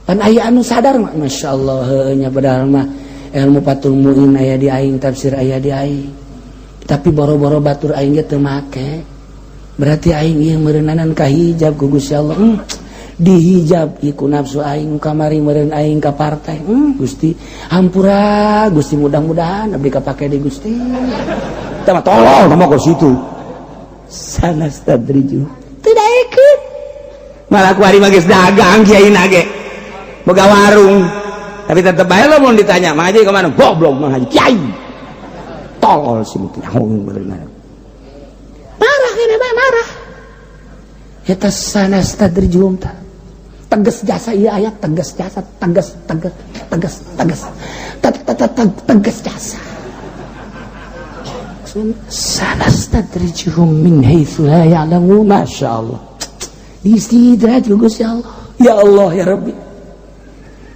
S1: pan aya anu sadar mah, Masya Allah, heueuh nya, padahal mah ilmu Fathul Muin aya di aing, tafsir aya di aing, tapi boro-boro batur aing ge teu make. Berarti aing ieu meureunnanan kahijab ku Gusti Allah, dihijab iku nafsu aing kamari meureun aing ka partai. Gusti, hampura Gusti, mudah-mudahan abdi kapake di Gusti. Tah mah tolol mah ke situ. Sanastadrijuhum tidak ikut.
S2: Malah ku ari mah geus dagang, kiai nage boga warung, tapi tetep bae lo mun ditanya, "Mang Haji kemana?" "Goblok, Mang Haji." Kiai tolol sih nyaho bener.
S1: Marah ini bae, marah eta. Sanastadrijuhum tah tegas jasa. Iya, ayat tegas jasa, tegas, tegas, tegas, tegas, tegas jasa. Sanastadrijuhum min haitsu la ya'lamu. Masya Allah, diistidraj ku Gusti Allah. Ya Allah, ya Rabbi.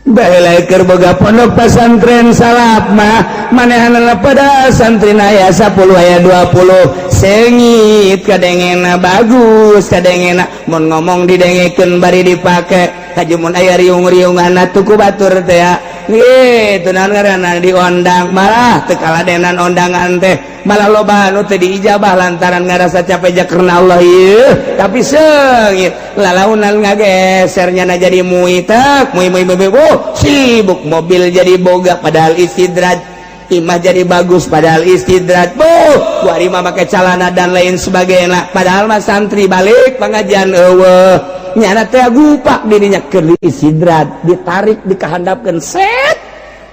S2: Baheula keur boga pondok pesantren salaf mah, manehanana pada santri aya 10, aya 20, sengit kadengena, bagus kadengena, mun ngomong didengekeun bari dipake. Haji mun aya riung-riungan atuh ku batur teh ya gitu, naon ngaranna, diondang. Malah teu kaladenan ondangan teh, malah loba anu teu diijabah lantaran ngarasa capek ja karena Allah ieu, tapi seungit lalaunan ngagesernya na jadi muitek mui mui mui. Oh, sibuk mobil jadi boga padahal istidraj, imah jadi bagus padahal istidraj, boh kuari mah make calana dan lain sebagainya, padahal mah santri balik pengajian eueuh. Nyana teh gupak dirinya keur istidraj, ditarik, dikahandapkeun, set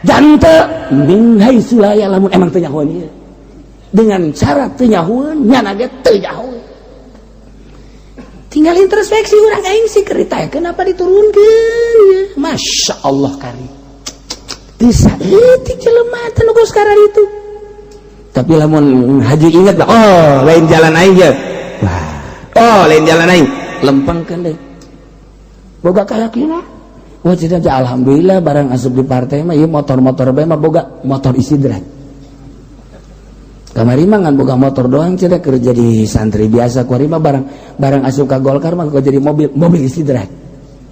S2: jante min haitsu la ya'lamun.
S1: Emang teu nyahoan ieu dengan cara teu nyahoan, nyana ge teu nyahoan. Tinggal introspeksi urang, aing sih kerita kenapa diturunkan ya? Masya Allah, kari bisa itu jelema teh nu sekarang itu.
S2: Tapi lamun haji inget lah, oh, lain jalan aing ya. Wah, oh, lain jalan aing.
S1: Lempengkeun deh, boga keyakinan. Wah, tidak, alhamdulillah, barang asup di partai mah ieu motor-motor bae mah boga motor istidraj. Kamari mah ngan boga motor doang cenah, kerja di santri biasa. Kuari mah barang barang asup ka Golkar mah jadi mobil, mobil istidraj.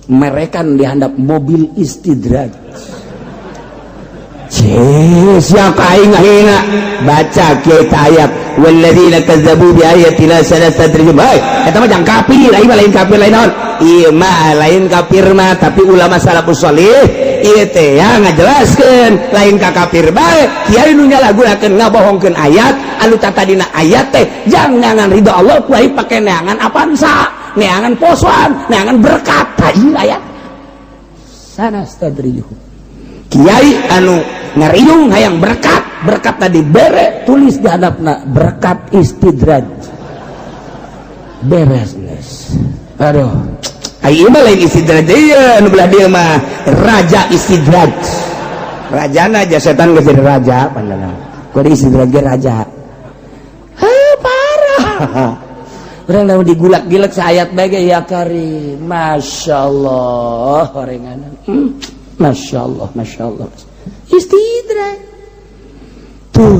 S1: Merekan dihandap mobil istidraj.
S2: Siapa aing ngahina baca kita ayat walladzina kazzabu bi ayatina sanastadrijuhum. Hei, eta mah jang kafir, aing mah lain kafir, lain naon ieu mah, lain kafir mah. Tapi ulama salafus shalih ieu teh ya ngajelaskeun lain ka kafir bae. Kiai nu nyalahgunakeun, ngabohongkeun ayat anu tatadina ayat teh jang neangan ridho Allah, ku aing pake neangan Avanza, neangan posoan, neangan berkat. Tah, ieu ayat
S1: sanastadrijuhum.
S2: Kiai anu ngariung hayang berkat,
S1: berkat tadi bere, tulis di hadapna berkat istidraj, beres guys. Aduh.
S2: Ayo mah lain istidraj ieu, nu belah dieu mah raja istidraj. Rajana aja setan geus jadi raja pandangan. Kudu istidraj ge raja.
S1: Heh, parah. Urang lamun digulak-gilek saayat bae ge, ya karim. Masya Allah, orenganan. Masya Allah, Masya Allah. Istidraj.
S2: Tuh.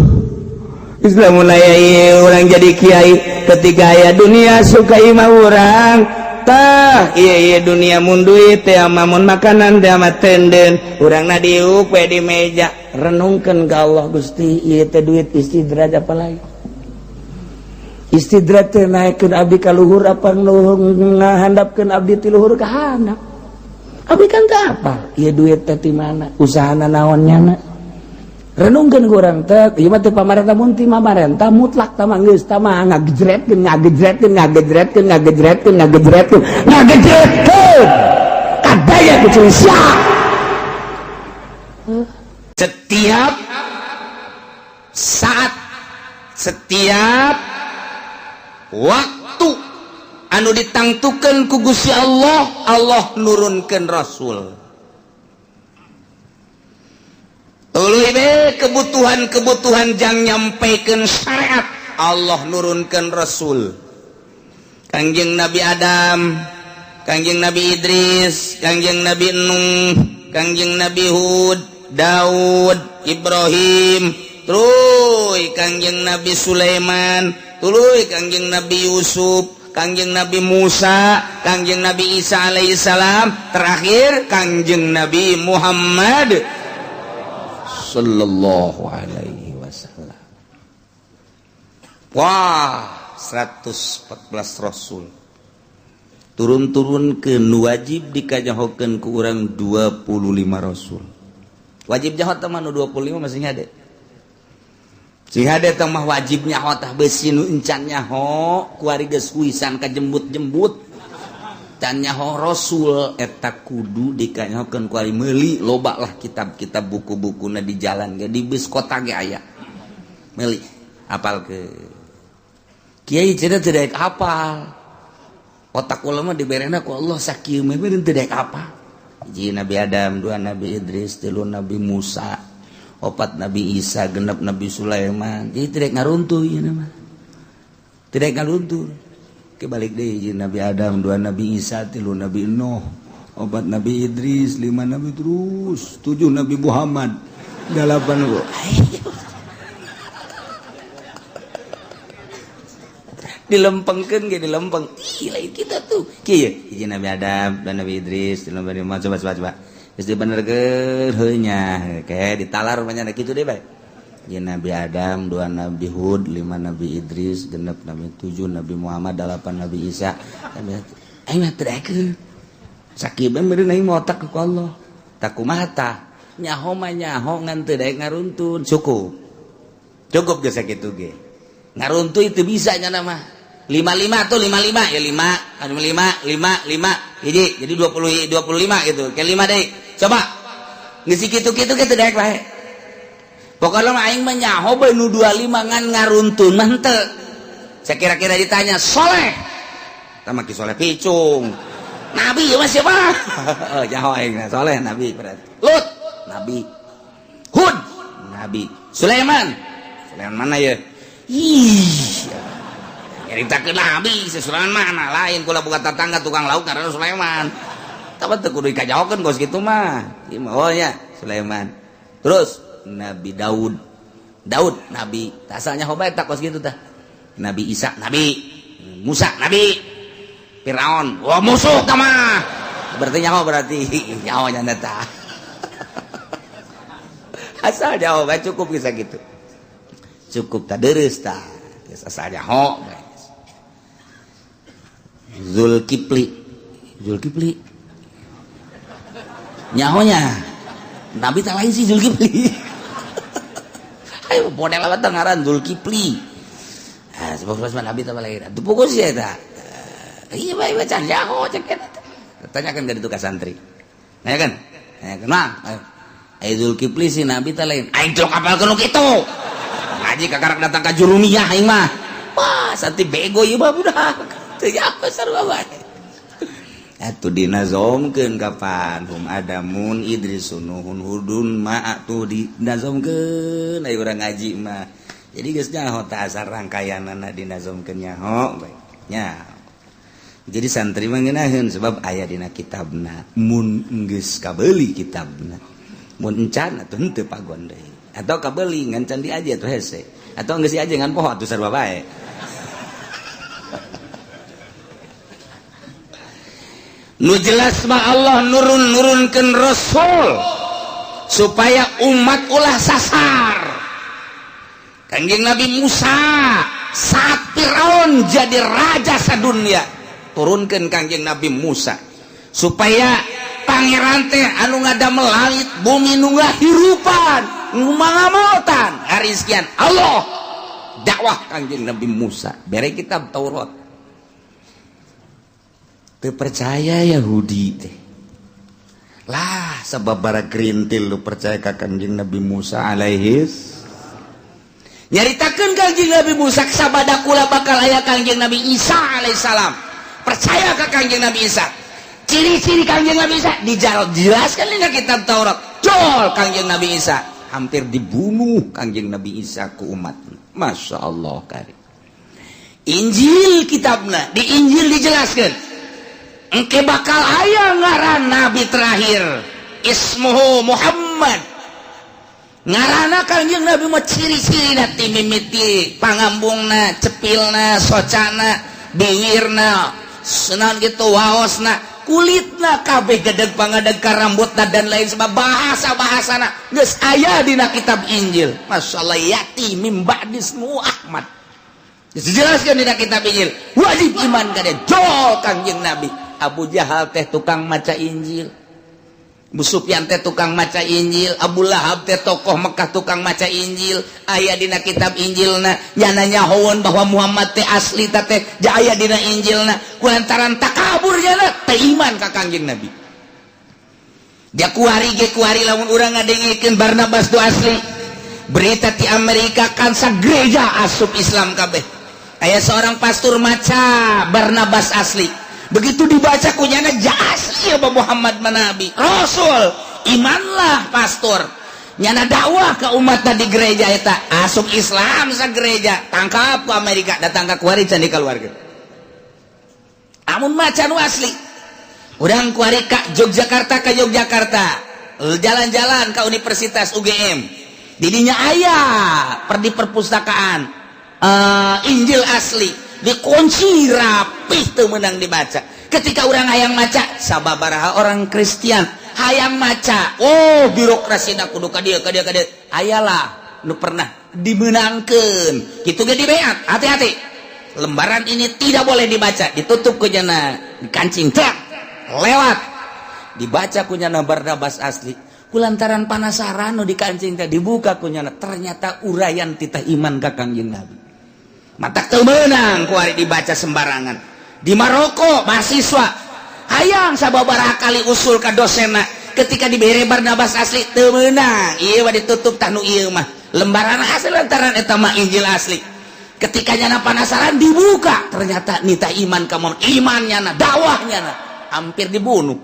S2: Islam mulai orang jadi kiai ketika aya dunia suka imah urang. Tah, iya iya, dunia mun duit teh ama mun makanan teh ama tenden urang na diuk we di meja.
S1: Renungkeun ka Allah, Gusti, ieu teh duit istidraj apa lain? Istidraj teh naikkeun abdi ka luhur apa ngahandapkeun abdi ti luhur ka handap? Abdi kan teu apa ieu duit teh ti mana, usahana naon nyana. Renungkeun ku urang teh, ieu mah teu pamarentah. Mun ti pamarentah mutlak tah mah geus, tah mah ngagejretkeun, ngagejretkeun, ngagejretkeun, ngagejretkeun, ngagejretkeun, ngagejretkeun kadaya ku sia.
S2: Setiap saat, setiap waktu anu ditangtukan ku Gusti Allah, Allah nurunkan Rasul. Tuluy be kebutuhan-kebutuhan jang nyampaikan syariat, Allah nurunkan Rasul. Kangjeng Nabi Adam, Kangjeng Nabi Idris, Kangjeng Nabi Nuh, Kangjeng Nabi Hud, Daud, Ibrahim, tuluy Kangjeng Nabi Sulaiman, tuluy Kangjeng Nabi Yusuf. Kangjeng Nabi Musa, Kangjeng Nabi Isa alaihissalam, terakhir Kangjeng Nabi Muhammad sallallahu alaihi wasallam. Wah, 114 rasul turun-turun ke nu wajib dikanyahokeun ku urang 25 rasul. Wajib nyaho teh mah nu 25 masih hade. Sing hade teh mah wajib nyaho tah, besi nu encan nyaho kuari geus huisan kajembut-jembut. Can nyaho rasul eta kudu dikanyahokeun kuari, meuli loba lah kitab-kitab, buku-bukuna di jalan ge, di bus kota ge aya. Meuli apal ke kiai cenah teu daek apal. Otak ulama diberena ku Allah sakieu mah teu daek apa. Hiji Nabi Adam, dua Nabi Idris, tilu Nabi Musa, opat Nabi Isa, genep Nabi Sulaiman. Jadi tidak ngaruntuh ieu mah, tidak ngaruntuh. Ke balik deui, hiji Nabi Adam, dua Nabi Isa, tilu Nabi Nuh, opat Nabi Idris, lima Nabi, terus tujuh Nabi Muhammad, delapan dilempengkeun ge, dilempeng. Ih, lain kita tuh kieu, hiji Nabi Adam dan Nabi Idris, tilu Nabi Muhammad. Coba, coba, coba, geus dibenerkeun heuh nya, kayak ditalar banyak kitu deh bae. Hiji Nabi Adam, dua Nabi Hud, lima Nabi Idris, genep Nabi, tujuh Nabi Muhammad, delapan Nabi Isa. Aing mah teu daekeun sakieu bae meureun aing mah otak ku Allah tak kumaha tah. Nyaho mah nyaho, ngan teu daek ngaruntun. Cukup, cukup geus sakitu ge. Ngaruntun itu bisa nya mah lima lima tuh, lima lima ya, lima lima lima lima hiji jadi 20, 25 gitu. Kayak lima deh, coba ngisi gitu gitu gitu daek bae. Pokoknya mah aing mah nyaho bae nu 25, ngan ngaruntun mah henteu. Saya kira-kira ditanya soleh tah ki soleh picung nabi ya mah siapa? Oh, nyaho aing soleh nabi berarti. Lut nabi, Hud nabi, Sulaiman. Sulaiman mana ya? Ih, nyaritakeun nabi si Sulaiman mana, lain kula buka tetangga tukang lauk karena Sulaiman. Tapi teu kudu dikajahokeun kos kitu mah. Ieu mah, oh nya Sulaiman. Terus Nabi Daud. Daud nabi. Asalnya hoba eta kos kitu tah. Nabi Isa nabi, Musa nabi, Firaun wah musuh tah mah. Berarti nyaho, berarti nyaho nya tah. Asal nyaho bae cukup, bisa gitu. Cukup tah, dereus tah. Geus asal nyaho bae. Zulkifli, Zulkifli nyahonya nabi tak lain sih Zulkifli. Ayo model apa teh ngaran Zulkifli? Ah, sebab sebab nabi tak lain atuh pokok sih eta. Iya bae baca nyaho cek eta. Tanyakan ke itu ka santri, nanya kan, nanya kan, mang ayo Zulkifli si nabi tak lain. Aing teu apal nu kitu, ngaji kakarak datang ka Jurumiyah aing mah. Wah, santri bego ieu mah, budak teu apa sarua bae. Atuh dinazomkeun kapan hum adamun Idris nuhun hudun ma atuh dinazomkeun aya urang ngaji mah. Jadi geus nyaho tah, asal rangkaianana dinazomkeun nyaho bae nya. Jadi santri mah ngeunaheun sebab aya dina kitabna. Mun geus kabeuli kitabna, mun encan atuh henteu pagon deui, atau kabeuli ngan can diaji atuh hese, atau geus diaji ngan poho atuh sarua bae. Nu jelas mah Allah nurun-nurunkeun rasul supaya umat ulah sasar. Kangjeng Nabi Musa saat Firaun jadi raja sadunia, turunkan Kangjeng Nabi Musa supaya pangeran teh anu ngadamel langit bumi, nu ngahirupan, nu mangamotan hari sekian Allah. Dakwah Kangjeng Nabi Musa bere kitab Taurat. Teu percaya Yahudi teh lah, sebab bara gerintil lu percaya ka Kangjeng Nabi Musa alaihis. Nyaritakeun Kangjeng Nabi Musa sabada kula bakal aya Kangjeng Nabi Isa alaihissalam. Percaya ka Kangjeng Nabi Isa, ciri-ciri Kangjeng Nabi Isa dijelaskan dina kitab Taurat. Jol Kangjeng Nabi Isa hampir dibunuh Kangjeng Nabi Isa ku umat. Masya Allah kari Injil kitabna, di Injil dijelaskan engke bakal aya ngaran nabi terakhir, ismuhu Muhammad. Ngaranna Kangjeng Nabi mah ciri-ciri ti mimiti pangambungna, cepilna, socana. Bibirna senan gitu, waosna, kulitna kabeh, gedeg pangadeg ka rambutna dan lain sebab bahasa bahasana geus aya dina kitab Injil. Masalah ya'ti mim ba'di ismuhu Ahmad dijelaskan dina kitab Injil, wajib iman ka dia. Jol Kangjeng Nabi. Abu Jahal teh tukang maca Injil, Abu Sufyan teh tukang maca Injil, Abu Lahab teh tokoh Mekah tukang maca Injil. Aya dina kitab Injilna, nyana nyahoan bahwa Muhammad teh asli teh ja aya dina Injilna. Kulantaran takabur nyana teh iman ka Kangjeng Nabi. Dia kuari ge kuari lamun urang ngadengekeun Barnabas tu asli, berita di Amerika kan gereja asup Islam kabeh. Aya seorang pastor maca Barnabas asli, begitu dibaca kunyana ja asli ya Muhammad manabi Rasul, imanlah pastor. Nyana dakwah ke umat di gereja eta, asup Islam sa gereja, tangkap ke Amerika, datang ke kuari can keluarga. Amun maca nu asli, urang kuari ka Yogyakarta, ke Yogyakarta jalan-jalan ke Universitas UGM, didinya aya per di perpustakaan Injil asli, dikunci rapih, tuh menang dibaca. Ketika orang hayang maca, sababaraha orang Kristen hayang maca, oh, birokrasi nak kudu ka dieu, ka dieu, ka dieu. Ayalah nu pernah dimenangkan gitu ge dibeat, "Hati-hati, lembaran ini tidak boleh dibaca." Ditutup ku nyana, dikancing truk lewat, dibaca ku nyana Barnabas asli. Kulantaran panasaran nu dikancing teh, dibuka ku nyana, ternyata uraian titah iman ka Kangjeng Nabi. Matak teu meunang kuari dibaca sembarangan. Di Maroko mahasiswa hayang sababaraha kali usul ka dosenna, ketika dibere Barnabas asli teu meunang, ieu mah ditutup, tah nu ieu mah lembaran asli lantaran eta mah Injil asli. Ketika nyana penasaran dibuka, ternyata nita iman ka iman nyana, dakwah nyana hampir dibunuh.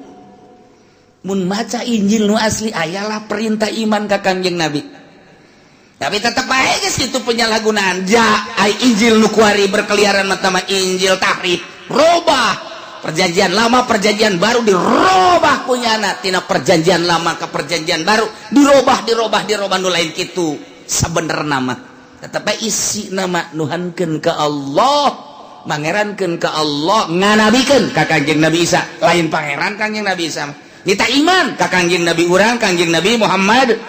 S2: Mun maca Injil nu asli, ayalah perintah iman ka Kangjeng Nabi. Tapi tetap aja geus itu penyalahgunaan. Ja ai Injil nu kuari berkeliaran mah Injil tahrif, robah Perjanjian Lama, Perjanjian Baru dirobah kunyana, tina Perjanjian Lama ke Perjanjian Baru dirobah, dirobah, dirobah. Nu lain kitu sabenerna mah, tetap isi nama nuhankeun ke Allah, mangerankeun ke Allah, nganabikeun ka Kangjeng Nabi Isa, lain pangeran Kangjeng Nabi Isa. Kita iman ka Kangjeng Nabi urang, Kangjeng Nabi Muhammad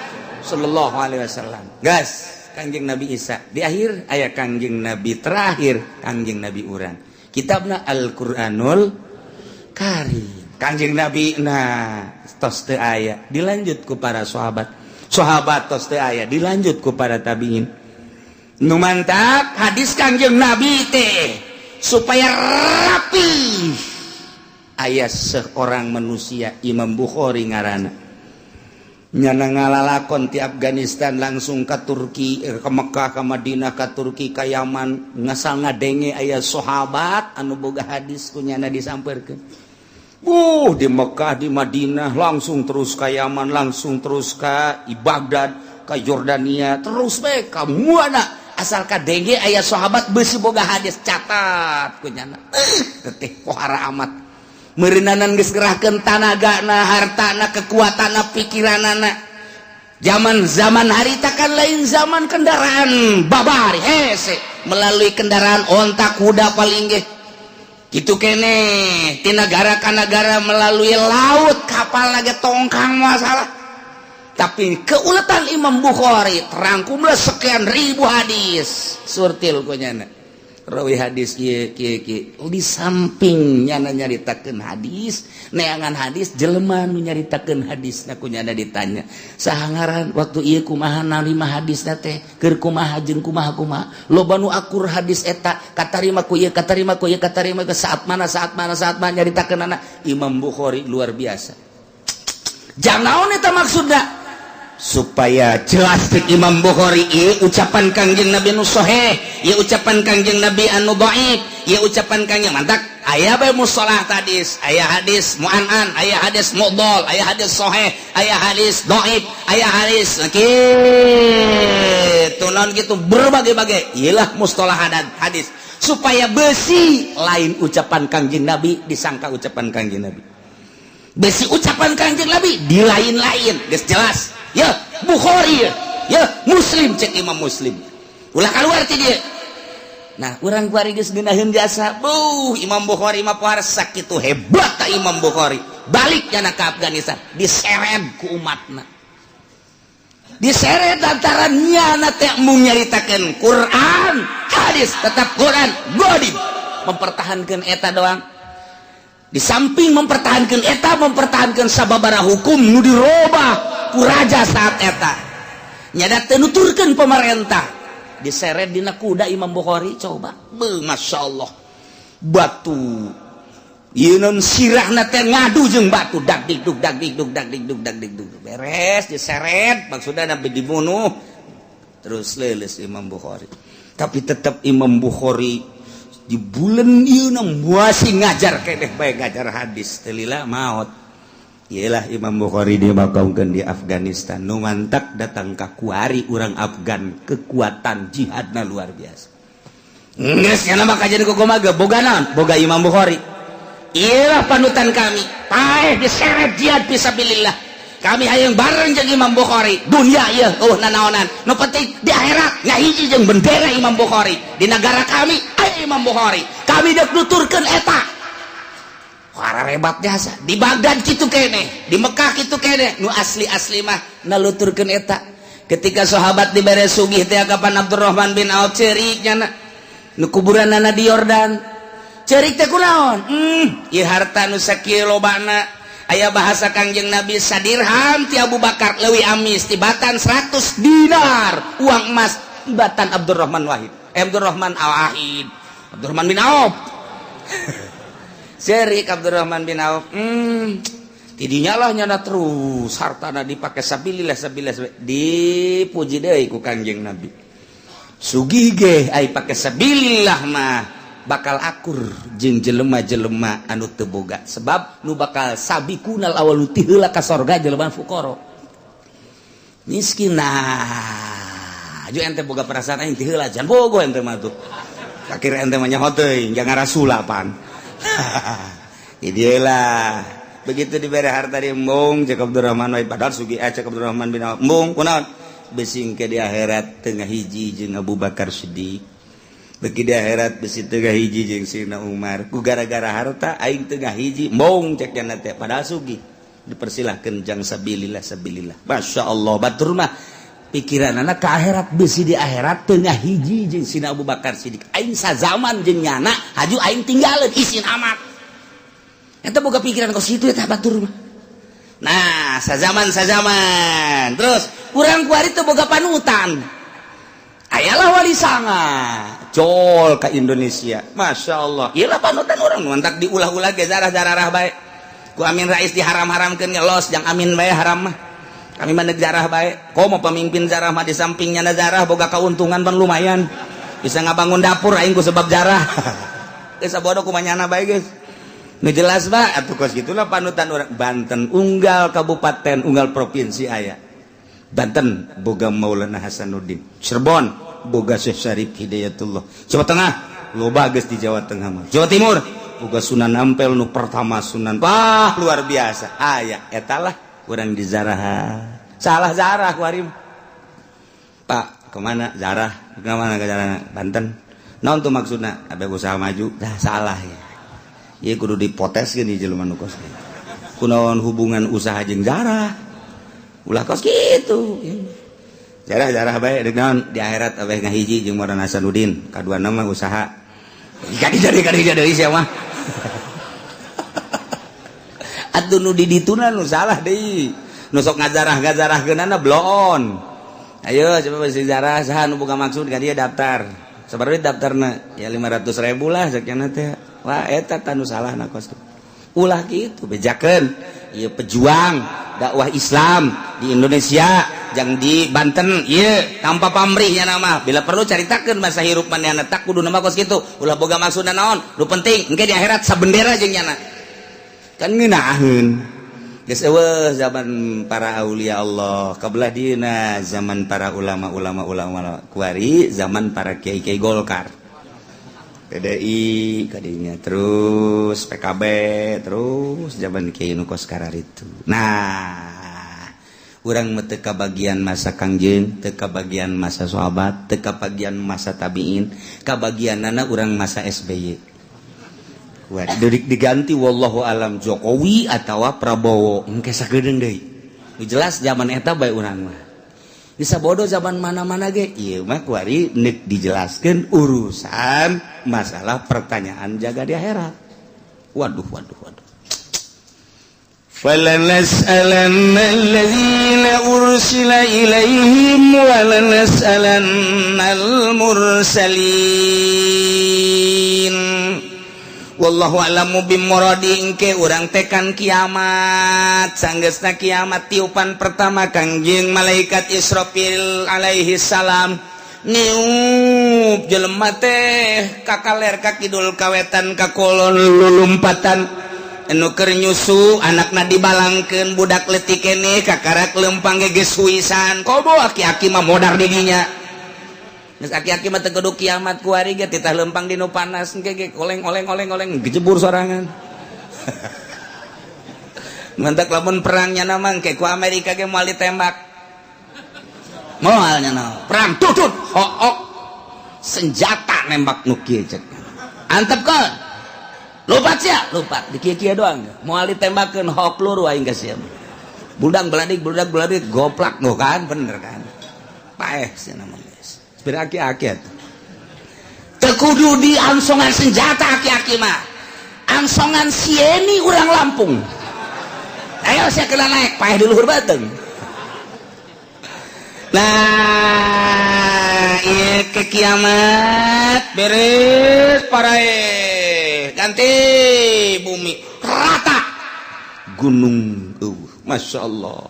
S2: sallallahu alaihi wasallam. Gas Kangjeng Nabi Isa di akhir aya Kangjeng Nabi terakhir, Kangjeng Nabi urang, kitabna Al-Qur'anul Karim. Kangjeng Nabi nah tos teu aya, dilanjut ku para sahabat. Sahabat tos teu aya, dilanjut ku para tabiin. Nu mantap hadis Kangjeng Nabi teh supaya rapi, aya seorang manusia, Imam Bukhari ngaranna. Nyana ngalalakon ti Afghanistan langsung ke Turki, ke Mekah, ke Madinah, ke Turki, ke Yaman, ngasal ngadenge aya sahabat anu boga hadis, ku nyana disamperkeun. Di Mekah, di Madinah, langsung terus ke Yaman, langsung terus ke Baghdad, ke Jordania, terus bae ka mana asal kadenge aya sahabat besi boga hadis, catat ku nyana. Teteh pohara amat meureunanan geus gerahkeun tanagana, hartana, kekuatanna, pikiranana. Zaman zaman harita kan lain zaman kendaraan babari hese, melalui kendaraan onta, kuda paling ge gitu kene, ti negara ka negara melalui laut, kapal lagi tongkang masalah. Tapi keuletan Imam Bukhari terangkumlah sekian ribu hadis, surtil ku nyana rawi hadis ieu kieu kieu. Di samping nyana nyaritakeun hadis, neangan hadis, jelema nu nyaritakeun hadis na ku nyana ditanya, "Saha ngaran? Waktu ieu kumaha narima hadis teh? Keur kumaha jeung kumaha kumaha?" Loba nu akur hadis eta katarima ku ieu, katarima ku ieu, katarima ke saat mana, saat mana, saat mana nyaritakeun. Imam Bukhari luar biasa. Jang naon eta maksudna? Supaya jelas cek Imam Bukhari, ieu ucapan Kangjeng Nabi nu sahih, ieu ucapan Kangjeng Nabi anu dhaif, ieu ucapan Kangjeng. Mantak aya bae mustalah hadis, aya hadis mu'an'an, aya hadis mudhal, aya hadis sahih, aya hadis dhaif, aya hadis kitu naon gitu, berbagai-bagai iyalah mustalah hadis, supaya besi lain ucapan Kangjeng Nabi disangka ucapan Kangjeng Nabi, besi ucapan Kangjeng Nabi di lain-lain. Geus jelas ya Bukhari ya, ya Muslim, cek Imam Muslim ulah keluar ti dia. Nah, urang kuari geus ngeunaheun jasa. Buh, Imam Bukhari mah pohara sakitu hebat ta Imam Bukhari. Balik nyana ka Afghanistan, diseret ku umatna. Diseret antara nyana teh mung nyaritakeun Quran, hadis, tetap Quran, godib. Mempertahankan eta doang. Di samping mempertahankan eta, mempertahankan sababara hukum nu dirobah ku raja saat eta. Nyada teu nuturkeun pemerintah. Diseret dina kuda Imam Bukhari, coba. Beuh, Masya Allah. Batu ieu non sirahna teh ngadu jeung batu, dak dikduk dak dikduk dak dikduk dak dikduk. Beres diseret, maksudna sampai dibunuh. Terus leuleus Imam Bukhari. Tapi tetap Imam Bukhari di bulan ieu masih ngajar keneh bae, ngajar hadis teu lila maot. Iyalah Imam Bukhari dimakamkan di Afghanistan. Nu mantak datang ka kuari urang Afgan, kekuatan jihadna luar biasa. Geus nya mah kajian kumaha boga naon? Boga Imam Bukhari. Iyalah panutan kami. Paeh diseret jihad fisabilillah. Kami hayang bareng jeung Imam Bukhari. Dunia ieu eueuh nanaonan. Nu penting di akhirat ngahiji jeung bendera Imam Bukhari. Di negara kami aya Imam Bukhari. Kami dek nuturkeun eta. Hebat jasa di Baghdad kitu kene, di Mekah kitu kene, nu asli-asli mah naluturkeun eta. Ketika sahabat dibere sugih teh, kapan Abdurrahman bin Auf ceurik nyana nu kuburanana di Yordan. Ceurik teh kunaon? Ieu harta nu sakieu lobana, aya bahasa Kangjeng Nabi sadirham ti Abu Bakar leuwih amis tibatan 100 dinar uang emas tibatan Abdurrahman Wahid, eh, Abdurrahman Al-Wahid, Abdurrahman bin Auf. Ceurik Abdurrahman bin Auf, tidinya lah nyana terus hartana dipakai sabilillah, sabilillah, dipuji deui ku Kangjeng Nabi. Sugih ge ai pake sabilillah mah bakal akur jeung jelema-jelema anu teu boga, sebab nu bakal sabiqunal awal ti heula ka sorga jelema fuqara miskin. Nah, aju ente boga perasaan aing ti heula jan bogo ente mah tuh. Akhir ente mah nyaho teuing jangan rasulapan. Idilah begitu diberi harta di embung cek Abdurrahman wae, padahal sugih, eh, cek Abdurrahman bin Auf embung kunaon, bisi ke di akhirat tengah hiji jeung Abu Bakar Siddiq, beki di akhirat besi tengah hiji jeung Sayyidina Umar, ku gara-gara harta aing tengah hiji, embung cek nya teh, padahal sugih. Dipersilahkan jang sabilillah, sabilillah. Masya Allah, batur mah pikiran anak ke akhirat, besi di akhirat tengah hiji jeung Sayyidina Abu Bakar Siddiq, aing sazaman jeung nyana, haju aing tinggalin isin amat. Eta boga pikiran kos kitu eta batur mah. Nah, sazaman sazaman terus urang kuari teu boga panutan. Ayalah Wali Sanga jol ke Indonesia, Masya Allah. Iyalah panutan orang, mantak diulah-ulah ge zarah-zarah bae ku Amin Rais, diharam-haramkeun los jang Amin bae haram mah. Kami mah zarah bae. Komo pemimpin zarah mah, di sampingnya zarah boga keuntungan pan lumayan, bisa ngabangun dapur aing ku sebab jarah. Geus sabodo kumanyana bae geus. Nu jelas Pak, atuh kos gitulah panutan orang Banten, unggal kabupaten, unggal provinsi aya. Banten boga Maulana Hasanuddin, Cirebon boga Syekh Syarif Hidayatullah, Jawa Tengah loba geus di Jawa Tengah mah. Jawa Timur boga Sunan Ampel nu pertama, Sunan, wah luar biasa. Aya etalah urang di zarah. Salah zarah kuari. Pak, kemana zarah? Kemana ke zarah? Banten. Naon tuh maksudna? Ada usaha maju. Dah salah ya. Ieu kudu dipoteskeun ieu jelema nu kos kitu. Kunaon hubungan usaha jeung zarah? Ulah kos kitu. Zarah-zarah bae deuk naon di akhirat abeh ngahiji jeung Maulana Hasanuddin, kadua nama usaha. Kadi jadi kadi jadi sia mah. Atuh nu di dituna nu salah deui. Nu sok ngajarah-ngajarahkeunana bloon. Ayo coba besi zarah saha nu boga maksud ka dia daftar. Sabaraha daftarna? Ya 500.000 lah sakiana teh. Wah, eta tanu salah na kos. Ulah kitu, bejakeun. Ieu pejuang dakwah Islam di Indonesia jang di Banten ieu tanpa pamrihnya nama. Bila perlu caritakeun masa hirup manehna, tak kudu nama kos kitu. Ulah boga maksudna naon. Nu penting engke di akhirat sabendera jeung nyana. Kan ngeunaheun. Geus eueuh zaman para aulia Allah, kabelah dieuna zaman para ulama-ulama, ulama kuari zaman para kiai-kiai Golkar. PDI kadinya terus PKB terus zaman kiai nu kos itu. Nah, Urang mah teu kabagian masa Kangjeng, teu kabagian masa sahabat, teu kabagian masa tabiin, kabagianana urang masa SBY. Wah, diganti wallahu alam Jokowi atau Prabowo, engke sakedeung deui. Jelas zaman eta bae urang mah. Bisa bodoh zaman mana-mana ge. Ieu mah kuari nek dijelaskeun urusan masalah pertanyaan jaga di akhirat. Waduh, waduh, waduh.
S3: فلنسألن الذين أرسل إليهم ولنسألن المرسلين.
S2: Wallahu a'lamu bimuradi. Engke urang tekan kiamat, sanggeusna kiamat, tiupan pertama Kangjeng malaikat Israfil alaihi salam niup, jelema teh kakaler, ka kidul, kawetan, ka kulon, lulumpatan. Anu keur nyusu anakna dibalangkeun, budak leutik keneh kakarak lempang ge geus huisan. Komo aki-aki mah modar didinya. Geus aki-aki mah teu kudu kiamat, kuari ge titah lempang di nu panas engke ge oleng oleng oleng oleng, gejebur sorangan. Mantak lamun perangnya nama engke ku Amerika ge moal ditembak. Moal nya perang tutut hook senjata nembak nu kieu, cek. Antepkeun. Lupat sia, lupat di kieu-kieu doang. Moal ditembakeun, hok peluru aing ka sia. Budak beladik, budak beladik, goplak nu kan bener kan. Paeh sia nama geus. Sepira aki-aki atuh. Teu kudu diangsongan senjata aki-aki mah. Angsongan sieni urang Lampung. Ayo sia kena naik, paeh di luhur beuteung. Nah, ieu ke kiamat beres parae, ganti bumi rata, gunung Masya Allah.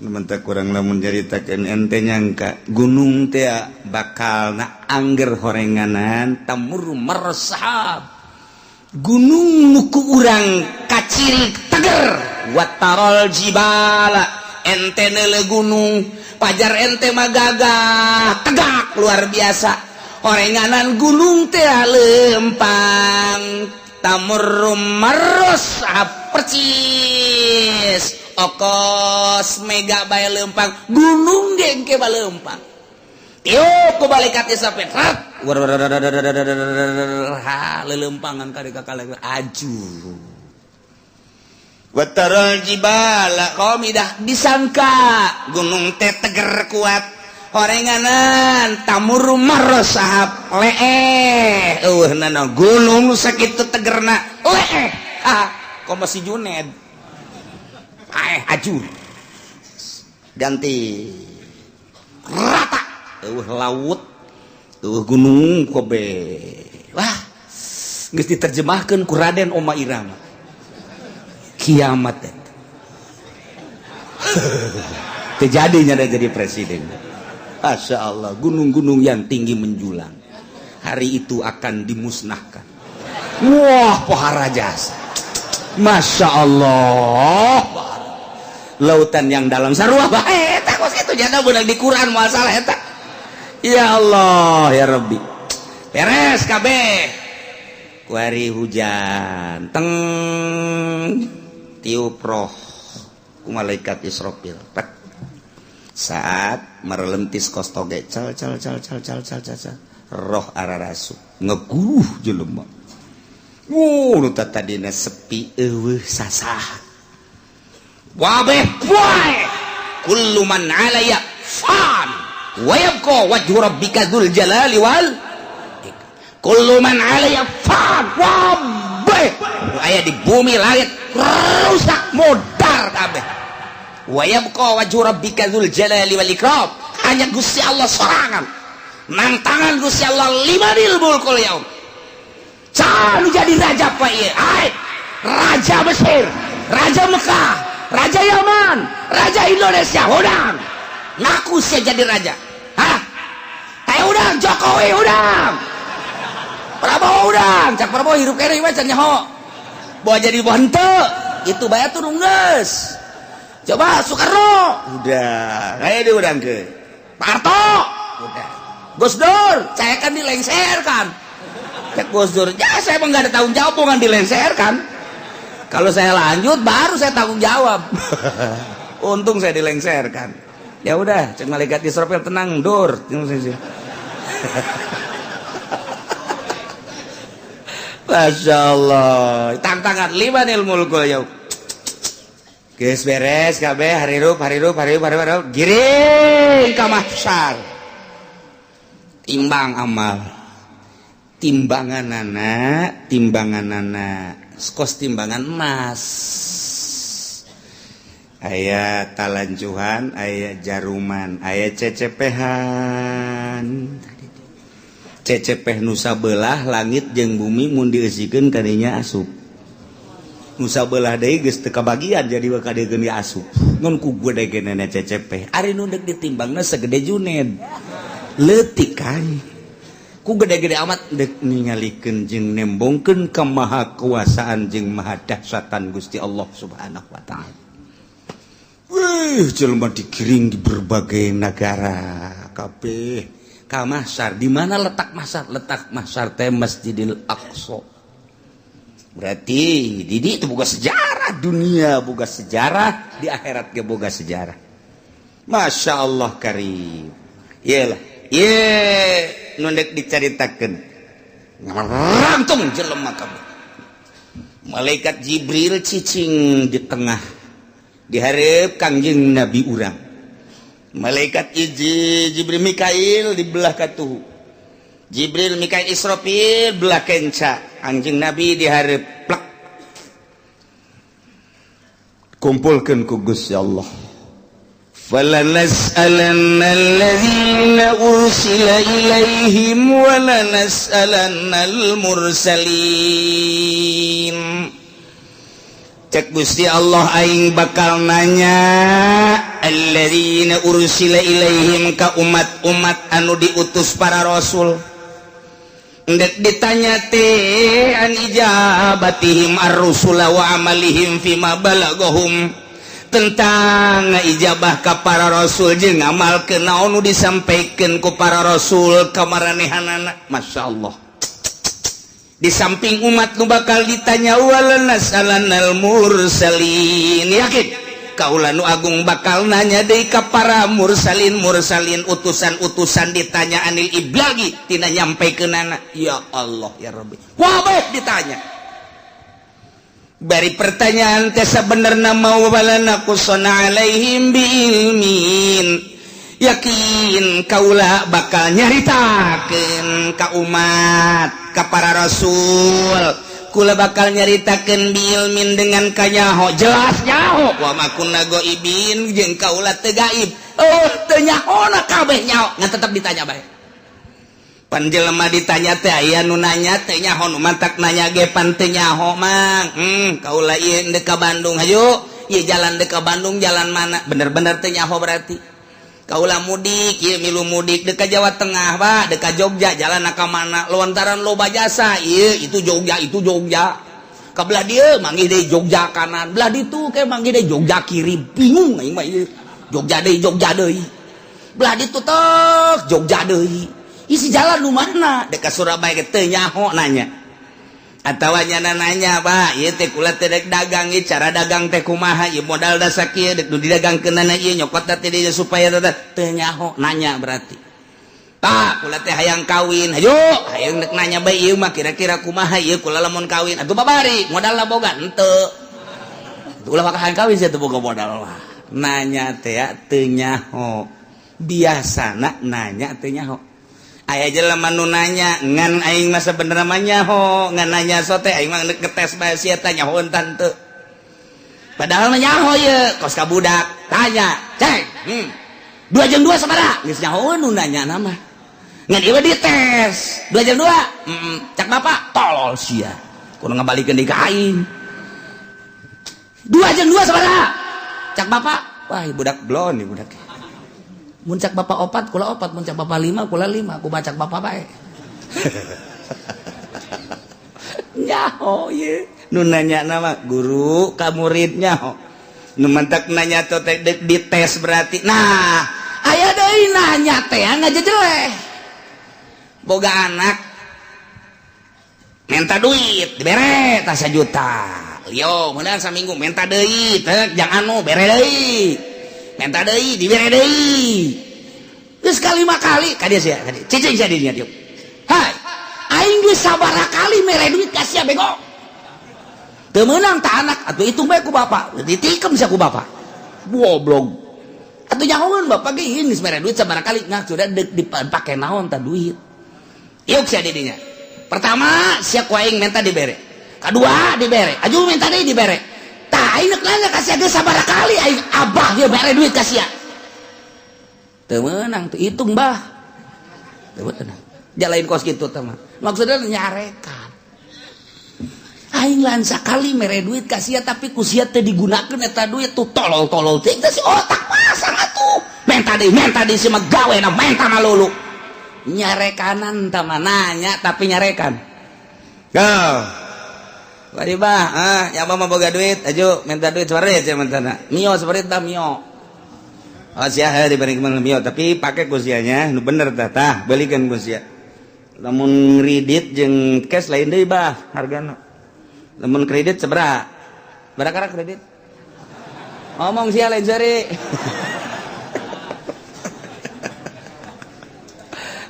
S2: Mentah kurang lamun nyaritakeun, ente nyangka gunung teh bakal na angger horenganan tamur meresahab gunung nu ku urang kaciri teger. Watarol jibala, ente neuleu gunung pajar ente mah gagah tegak luar biasa, horenganan gunung teh lempang, tamur marros percis okos mega bae lempang, gunung ge engke lempang. Tiup ku malaikat Israfil, ha, lelempangan kari kakale aju. Wataral jibala qamidah, disangka gunung teh teger kuat, horenganan tamur marros sahab leeh, eueuh nana gunung sakitu tegerna leeh. Ah, komo si Juned paeh ajur, ganti rata, eueuh laut, eueuh gunung kobe. Wah, geus diterjemahkeun ku Raden Oma Irama kiamat eta. Terjadinya ada jadi presiden. Masya Allah, gunung-gunung yang tinggi menjulang hari itu akan dimusnahkan. Wah, pohara jasa. Masya Allah, lautan yang dalam sarua bae eta kos kitu janda beunang di Quran, moal salah eta. Ya Allah ya Rabbi, beres kabeh kuari, hujan teng, tiup roh ku malaikat Israfil. Pek. Saat merelentis kos toge, cal cal cal cal cal cal cal cal, roh ararasu ngeguh jelema. Wuh, nu tadina sepi eueuh sasah. Wabeh poe, kullu man alaya fan wa yabqa wajhu rabbika dzul jalali wal kullu man alaya fan. Wabeh nu aya di bumi langit rusak modar kabeh. Wa yabqa wajhu rabbika dzul jalali wal ikram, hanya Gusti Allah sorangan nang tangan Gusti Allah. Limanil mulkul yaum, calon jadi raja pak ieu? Ai raja Mesir, raja Mekah, raja Yaman, raja Indonesia, udang ngaku saya jadi raja. Hah, ayo udang Jokowi, udang Prabowo, udang cak Prabowo hirup kene mah can nyaho bawa jadi henteu itu bae turun geus. Coba Soekarno udah kayak dia udang ke Pak Harto udah, Gus Dur saya kan dilengserkan. Cek Gus Dur ya, saya emang nggak ada tanggung jawab, bukan dilengserkan, kalau saya lanjut baru saya tanggung jawab. Untung saya dilengserkan. Ya udah, cek malaikat Israfil, tenang, dur. Masya Allah. Tantangan limanil mulkul yaum. Geus beres kabeh, harirup harirup harirup harirup, giring ka mahsyar. Timbang amal. Timbanganana, timbanganana kos timbangan emas. Aya talancuhan, aya jaruman, aya cecepehan. Cecepeh nusa belah langit jeung bumi mun dieusikeun kadinya asup. Nusa belah deui geus teu kabagian jadi kadegeun asup. Ngan ku gede-gedena cecepeh. Ari nu deuk ditimbangna segede Juned. Leutik kan. Ku gede-gede amat deuk ningalikeun jeung nembongkeun kemahakuasaan jeung maha dahsyatan Gusti Allah Subhanahu wa taala. Wih, jelema digiring di berbagai negara kabeh. Ka mahsyar, di mana letak mahsyar? Letak mahsyar teh Masjidil Aqsa. Berarti di itu boga sejarah dunia, boga sejarah di akhirat ge boga sejarah. Masya Allah karim. Iyalah, ye nu dek dicaritakeun. Ngarangtung jelema kabeh. Malaikat Jibril cicing di tengah dihareup Kangjeng Nabi urang. Malaikat hiji Jibril Mikail di belah katuhu. Jibril Mikail Israfil belah kenca. Anjing Nabi dihareup plek. Kumpulkeun ku Gusti Allah. Falanas'alanna alladzina ursila ilaihim wa lanas'alannal mursalin. Cek Gusti Allah, aing bakal nanya alladzina ursila ilaihim ka umat-umat anu diutus para rasul. Ndek ditanya teh an ijabatihim ar-rusula wa amalihim fima balagahum, tentang ijabah ka para rasul jeung ngamalkeun naon nu disampaikan ku para rasul ka maranehanana. Masya Allah. Di samping umat nu bakal ditanya, walanas'alannal mursalin, yakin kaula nu agung bakal nanya deui ka para mursalin mursalin, utusan-utusan, ditanya anil iblagi, tina nyampekeunana. Ya Allah ya Rabbi, wabeh ditanya. Bari pertanyaan teh sabenerna mau walana qusana alaihim biilmin, yakin kaula bakal nyaritakeun ka umat, ka para rasul. Kula bakal nyaritakeun biilmin, dengan kanyaho, jelas nyaho, wa ma kunna ghaibin, jeung kaula teu gaib. Oh, teu nyahona kabeh nyaho, ngan tetep ditanya bae. Pan jelema ditanya teh aya nu nanya teh nyaho, nu mantak nanya ge pan teu nyaho, Mang. Kaula ieu deuk ka Bandung, hayu ieu jalan deuk ka Bandung jalan mana? Bener-bener teu nyaho berarti. Kaula mudik ieu, milu mudik deuk ka Jawa Tengah, Pak, deuk ka Jogja, jalan ka mana? Lontaran loba jasa ieu, itu Jogja, itu Jogja. Ka belah dieu manggih deui Jogja kanan, belah ditu ke manggih deui Jogja kiri, bingung aing mah ieu. Jogja deui, Jogja deui. Belah ditu tek Jogja deui. Isi jalan nu mana? Deuk ka Surabaya ge teu nyaho nanya. Atawa nyana nanya, Pak, ieu teh kula teh dek dagang, ieu cara dagang teh kumaha, ieu modal da sakieu dek nu didagangkeunana ieu nyokot teh dieu supaya teu nyaho nanya berarti. Pak, kula teh hayang kawin, hayu hayang dek nanya bae ieu mah kira-kira kumaha ieu kula lamun kawin atuh babari modalna boga henteu. Ulah maka hayang kawin sia teu boga modal lah. Nanya teh teu nyaho. Biasana nanya teu nyaho. Aya jelema nu nanya ngan aing mah sabenerna mah nyaho, ngan nanya sote aing mah ngetes bae sia teh nyaho tante. Padahal mah nyaho ieu kos ka budak tanya, "Ceng, 2 jeung 2 sabaraha?" Geus nyaho nu nanya nama. Ngan ieu dites, 2 jeung 2. Cak bapak, tolol sia. Kudu ngabalikeun deui ka aing. 2 jeung 2 sabaraha? Cak bapak, wah budak blon nih budak. Mun cak bapak 4, kula 4, mun cak bapak 5, kula 5, ku cak bapak bae. Nyaho ye. Nu nanya nama guru ka murid nyaho. Nu mantak nanya teh dek dites berarti. Nah, aya deui nanya teh ngajejeleh. Boga anak minta duit dibere tas 1 juta. Lio, kemudian saminggu minta deui, teh jang anu bere deui. Minta deui, dibere deui. Geus kalima kali ka dieu sia, ka dieu. Cicing sia di dinya dieu. Hai, aing geus sabaraha kali mere duit ka sia, bego. Teu meunang tah anak, atuh hitung bae ku bapak. Ditikem sia ku bapak. Goblok. Atuh nyahoeun bapak ge geus mere duit sabaraha kali, nah sudah dipake naon tah duit. Yuk sia di dinya. Pertama sia ku aing minta dibere. Kedua dibere. Aju minta deui dibere. Tah aing neuk nanya ka sia, geus sabaraha kali aing abah ieu mere duit ka sia. Teu meunang tuh, hitung bah. Teu meunang. Jalain kos kitu teh mah. Maksudnya nyarekan. Aing lan sakali mere duit ka sia, tapi ku sia teu digunakeun eta duit tuh, tolol-tolol teh si otak pasang atuh. Menta deui si mah gawena menta malulu. Nyarekanan tah mah, nanya tapi nyarekan. Go. Wadi bah, ah, ya mah boga duit, aju minta duit separit sia minta. Mio separit bah, mio. Oh sia heuh diberi mio, tapi pake ku sianya nu bener tah, tah belikeun ku sia. Lamun kredit jeung cash lain deui bah hargana. Lamun kredit sabaraha? Berapa kredit? Ngomong sia lain seri.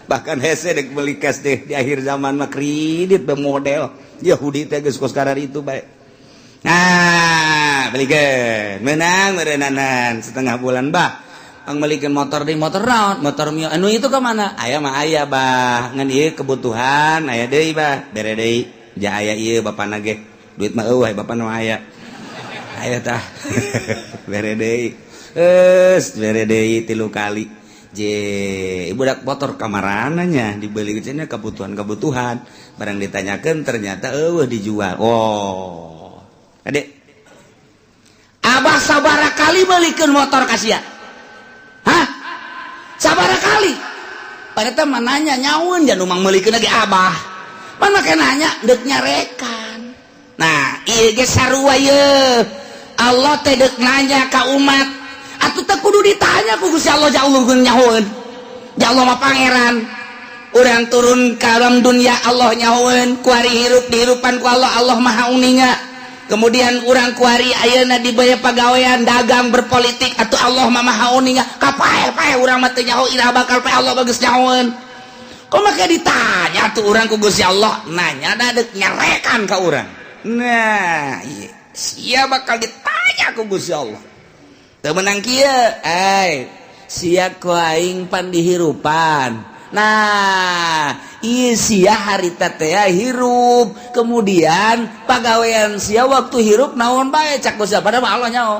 S2: Bahkan hese dek beli cash deh di akhir zaman mah kredit be model Yahudi teh geus kos karar itu bae. Nah, belikeun. Menang meureunanan setengah bulan bah. Pang belikeun motor di motor naon? Motor Mio. Anu itu ke mana? Aya mah aya bah. Ngan ieu kebutuhan aya deui bah. Bere deui. Ja aya ieu bapana ge. Duit mah eueuh bapana mah aya. Aya tah. Bere deui. Geus bere deui 3 kali. Je, budak motor kamarananya dibeli cenah kebutuhan-kebutuhan. Barang ditanyakan ternyata eueuh dijual. Oh. Adek. Abah sabaraha kali belikeun motor ka sia? Hah? Sabaraha kali? Pada mah nanya nyaun jangan mang meulikeun lagi abah. Mana make nanya deuk nyarekan. Nah, ieu ge sarua ye. Allah teh deuk nanya ka umat. Atuh teh kudu ditanya ku Gusti Allah, ja Allah nyahoeun. Ja Allah mah pangeran. Urang turun ka alam dunia Allah nyahoeun, kuari hirup dihirupan ku Allah, Allah Maha Uninga. Kemudian urang kuari ayeuna dibaya pagawean dagang berpolitik atuh Allah mah Maha Uninga. Kapae-pae urang mah teu nyaho iraha bakal pae, Allah bagus nyahoeun. Kok make ditanya tuh urang ku Gusti Allah, nanya da deuk nyarekan ka urang. Nah, ieu sia bakal ditanya ku Gusti Allah. Teu meunang kieu, ai sia ku aing pan dihirupan. Nah, ieu sia harita teh hirup, kemudian pagawean sia waktu hirup naon bae cak Gusti Allah, padahal Allah nyaho.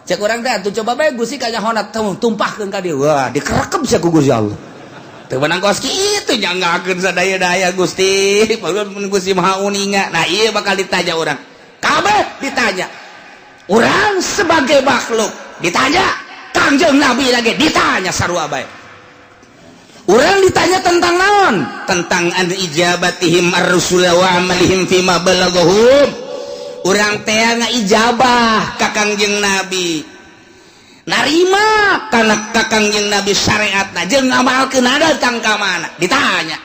S2: Cek urang teh atuh coba bae Gusti kanyahona tumpahkeun ka dieu. Wah, dikerekep sia ku Gusti Allah. Teu meunang kos kitu nyanggakeun sadaya-daya Gusti, mun Gusti Maha Uninga. Nah, ieu bakal ditanya urang. Kabeh ditanya. Urang sebagai makhluk ditanya, Kangjeng Nabi lagi ditanya sarua bae. Urang ditanya tentang naon? Tentang an ijabatihim ar-rusul wa amalihim fima balaghahum. Urang teh ngaijabah ka Kangjeng Nabi. Narima kana ka Kangjeng Nabi syariatna jeung ngamalkeun datang ka mana? Ditanya.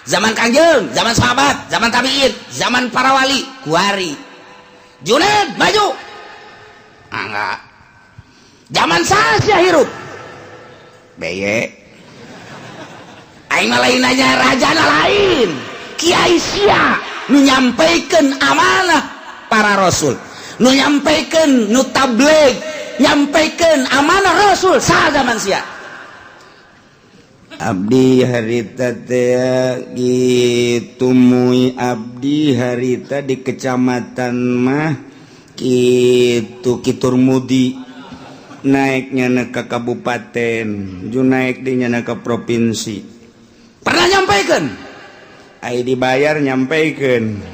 S2: Zaman Kangjeng, zaman sahabat, zaman tabiin, zaman para wali, kuari. Juned maju. Ah, enggak. Zaman saha hirup? Beye. Aing mah lain nanya rajana lain. Kiai sia nu nyampaikan amanah para rasul. Nu nyampaikan, nu tabligh, nyampaikan amanah rasul saha zaman sia?
S3: Abdi harita teh gitu mui abdi harita di kecamatan mah gitu Kitur Mudi naiknya ke kabupaten ju naik di nyana ke provinsi.
S2: Pernah nyampaikan?
S3: Ai dibayar nyampaikan,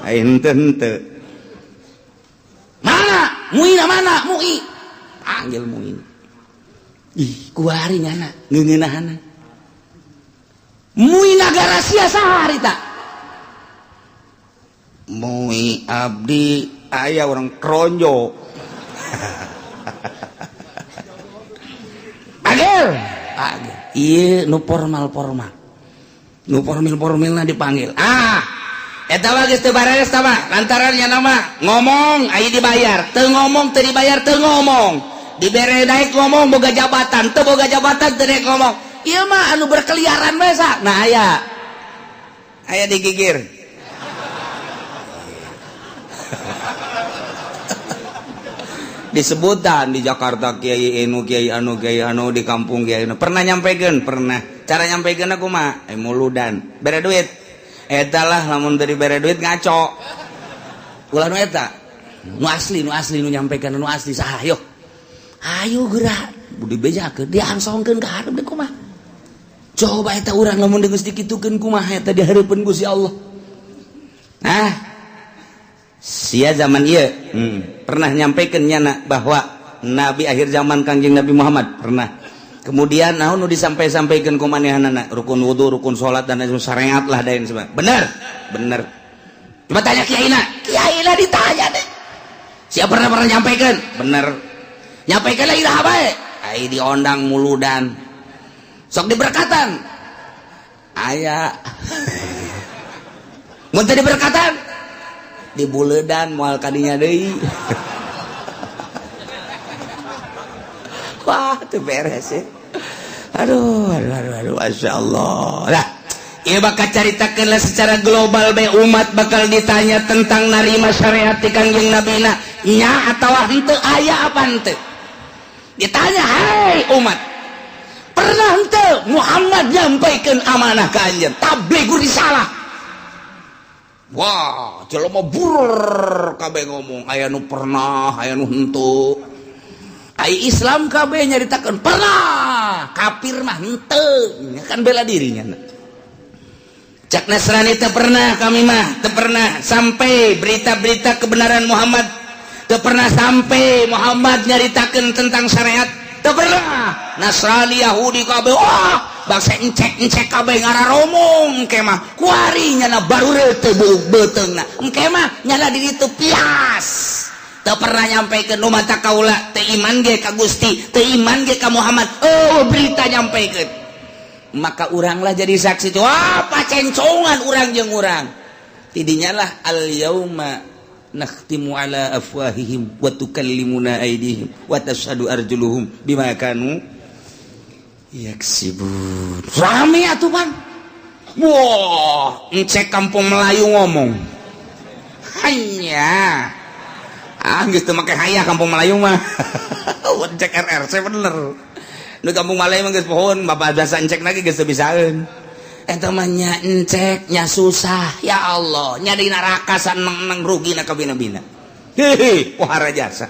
S3: ai henteu henteu.
S2: Mana? Muina mana? Mui. Panggil Muin. Ih, kuari nyana ngeungeunahana. Mui nagara sia saha harita?
S3: Mui abdi aya orang kronjo.
S2: Panggil. Panggil. Ieu nu formal-formal. Nu formil-formilna dipanggil. Ah, eta mah geus teu bareres tah mah, lantaran nya nama ngomong aya dibayar, teu ngomong teu dibayar teu ngomong.
S3: Dibere naik ngomong boga jabatan, teu boga jabatan teu naik ngomong. Ieu mah anu berkeliaran we sa. Nah, aya. Aya digigir. Disebutan di Jakarta kiai anu kiai anu kiai anu di kampung kiai anu. Pernah nyampekeun? Pernah. Cara nyampekeun aku mah muludan. Bere duit. Eta lah lamun teu dibere duit ngaco. Ulah nu eta. Nu asli, nu asli nu nyampekeun nu asli saha yo. Ayo geura dibejakeun, diangsongkeun ka hareup deui kumaha. Coba eta urang lamun geus dikitukeun kumaha eta di hareupeun Gusti Allah. Nah, sia zaman ieu pernah nyampaikan nyana bahwa nabi akhir zaman Kangjeng Nabi Muhammad pernah. Kemudian naon nu disampai-sampaikan ku manehanana, rukun wudu, rukun salat dan lain syariat lah dan sebagainya. Bener? Bener. Coba tanya kiaina. Kiaina ditanya deh. Siapa pernah pernah nyampaikan? Bener. Nyampaikan lagi dah bae. Ai diondang muludan. Sok diberkatan. Aya. Mun teu diberkatan di buledan moal kadinya deui. Wah, teu beres ya. Aduh, aduh, aduh, aduh, Masya Allah. Lah, ieu bakal caritakeun lah secara global bae umat bakal ditanya tentang narima syariat ti Kangjeng Nabina nya atawa henteu, aya apa henteu. Ditanya, "Hai umat, pernah henteu Muhammad nyampaikeun amanah ka anjeun tablighur risalah?" Wah, jelema bur kabeh ngomong, aya nu pernah, aya nu henteu. Ai Islam kabeh nyaritakeun pernah, kafir mah henteu, kan bela dirinya. Cak Nasrani teu pernah, kami mah teu pernah sampai berita-berita kebenaran Muhammad, teu pernah sampai Muhammad nyaritakeun tentang syariat, teu pernah. Nasrani Yahudi kabeh, wah, bangsa encek-encek kabeh ngararomong engke mah kuari nyana baru teu beuteungna engke mah nyana di ditu pias. Teu pernah nyampaikan nu mata kaula teu iman ge ka Gusti, teu iman ge ka Muhammad. Oh, berita nyampaikan. Maka uranglah jadi saksi. Wah, pacencongan urang jeung urang. Tidinya lah al yauma nakhtimu ala afwahihim wa tukallimuna aydihim wa tashhadu arjuluhum bima kanu yaksibun. Rame atuh pan. Wah, encek kampung Melayu ngomong. Hanya ah geus teu make hayah kampung Melayu mah. Encek RRC bener. Nu kampung Melayu mah geus pohon, bapak biasa encek lagi geus teu bisaeun. Eta mah nya encek nya susah, ya Allah, nya di neraka saneng-neng rugi na kabina-bina. Hehe, wahara jasa.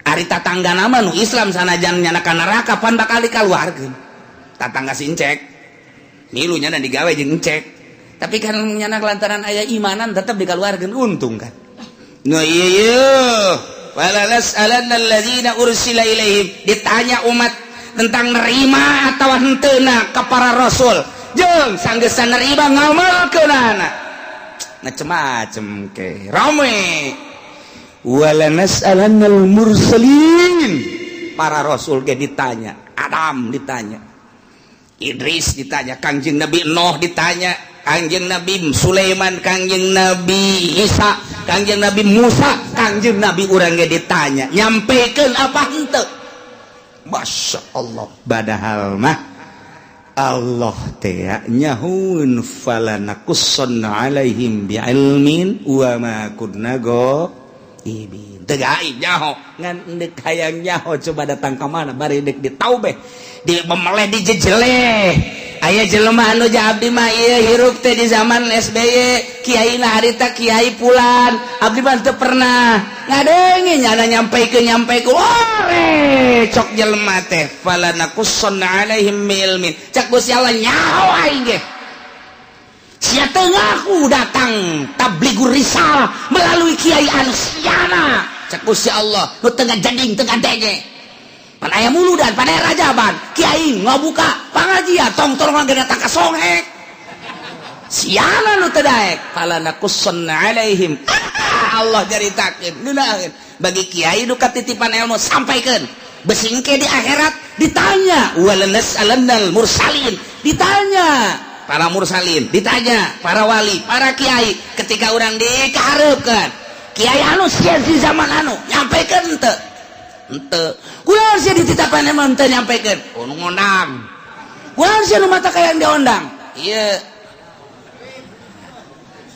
S3: Ari tatangga nama nu Islam sanajan nyana ka neraka pan bakal dikaluarkeun. Tatangga si encek. Milu nyana digawe jeung encek. Tapi kan nyana lantaran aya imanan tetep dikaluarkeun, untung kan. Nu ieu ieu wala nas'alanna alladzina ursila ilaihim, ditanya umat tentang nerima atawa henteuna ka para rasul. Jeung sanggeusna nerima ngamalkeunana. Macem-macem ke. Rame. Wala nas'alannal mursalin, para rasul ge ditanya, Adam ditanya, Idris ditanya, Kangjeng Nabi Nuh ditanya, Kangjeng Nabi Sulaiman, Kangjeng Nabi Isa, Kangjeng Nabi Musa, Kangjeng Nabi urang ge ditanya, nyampekeun apa henteu. Masya Allah, padahal mah Allah teh nyahueun falanakussanna alaihim biilmin wa ma kunna ghaibin. Teu gaib nyaho, ngan deuk hayang nyaho coba datang ka mana bari deuk ditaubeh, di memeleh dijejeleh. Aya jelema anu abdi mah ieu hirup teh di zaman SBY, kiai na harita kiai pulan, abdi mah teu pernah ngadenge nyana nyampaikeun nyampaikeun. Wah, cok jelema teh falanakussanna alaihim biilmin. Cak Gusti Allah nyaho aing ge. Sia teu ngaku datang tablighur risalah melalui kiai anu siana. Cak Gusti Allah nu teu ngajading teu ngadenge. Pan aya muludan, pan aya rajaban, kiai ngabuka pangajian tong-tolongan ge datang ka songhek. Siana nu teu daek falanakussanna alaihim. Allah caritakeun ngeunaheun bagi kiai nu katitipan ilmu sampaikeun. Besingke di akhirat ditanya walanas'alannal mursalin, ditanya para mursalin, ditanya para wali, para kiai ketika orang dikahareupeun. Kiai anu sia di zaman anu nyampaikan teu. Henteu. Kunaon sia dititapan emang teu nyampekeun? Oh, nu ngondang. Kunaon sia nu mata kayang diondang? Ieu.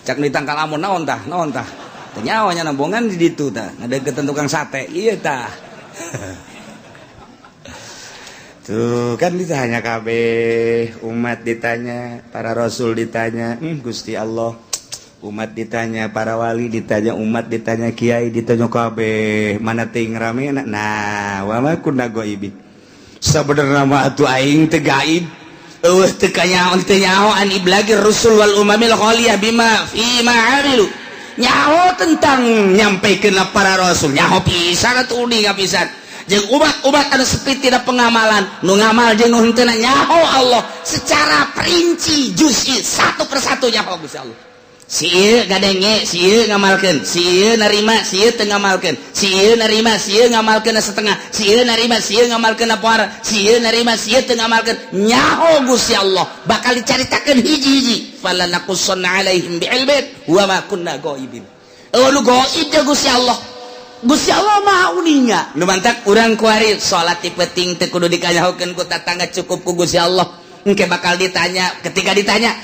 S3: Cak nu ditangkal amon naon tah? Naon tah? Teu nyawa nya nambongan di ditu tah, ngadeukeutan tukang sate. Ieu tah. Tuh kan ditanya kabeh, umat ditanya, para rasul ditanya, Gusti Allah. Umat ditanya, para wali ditanya, umat ditanya, kiai ditanya kabeh, mana ting rame. Nah, wa ma kunna ghaibin. Sabenerna mah atuh aing teu gaib. Eueuh teu kanyaho teu nyaho an iblagir rusul wal umamil khaliyah bima fi ma amilu. Nyaho tentang nyampekeun para rasul, nyaho pisan atuh uninga pisan. Jeung umat-umat anu sepi tidak pengamalan, nu ngamal jeung nu henteu nyaho Allah secara perinci juz'i satu persatu nyaho Gusti Allah. Si ieu ngadenge, si ieu ngamalkeun, si ieu narima, si ieu teu ngamalkeun, si ieu narima, si ieu ngamalkeun setengah, si ieu narima, si ieu ngamalkeun poara, si ieu narima, si ieu teu ngamalkeun. Nyaho Gusti Allah bakal dicaritakeun hiji-hiji. Fala naqussanna alaihim bi'ilmin wa ma kunna ghaibin. Eueuh nu gaib jeung Gusti Allah. Gusti Allah Maha uninga. Nu mantak urang kuari salat ti peuting teu kudu dikanyahokeun ku tatangga, cukup ku Gusti Allah. Engke bakal ditanya, ketika ditanya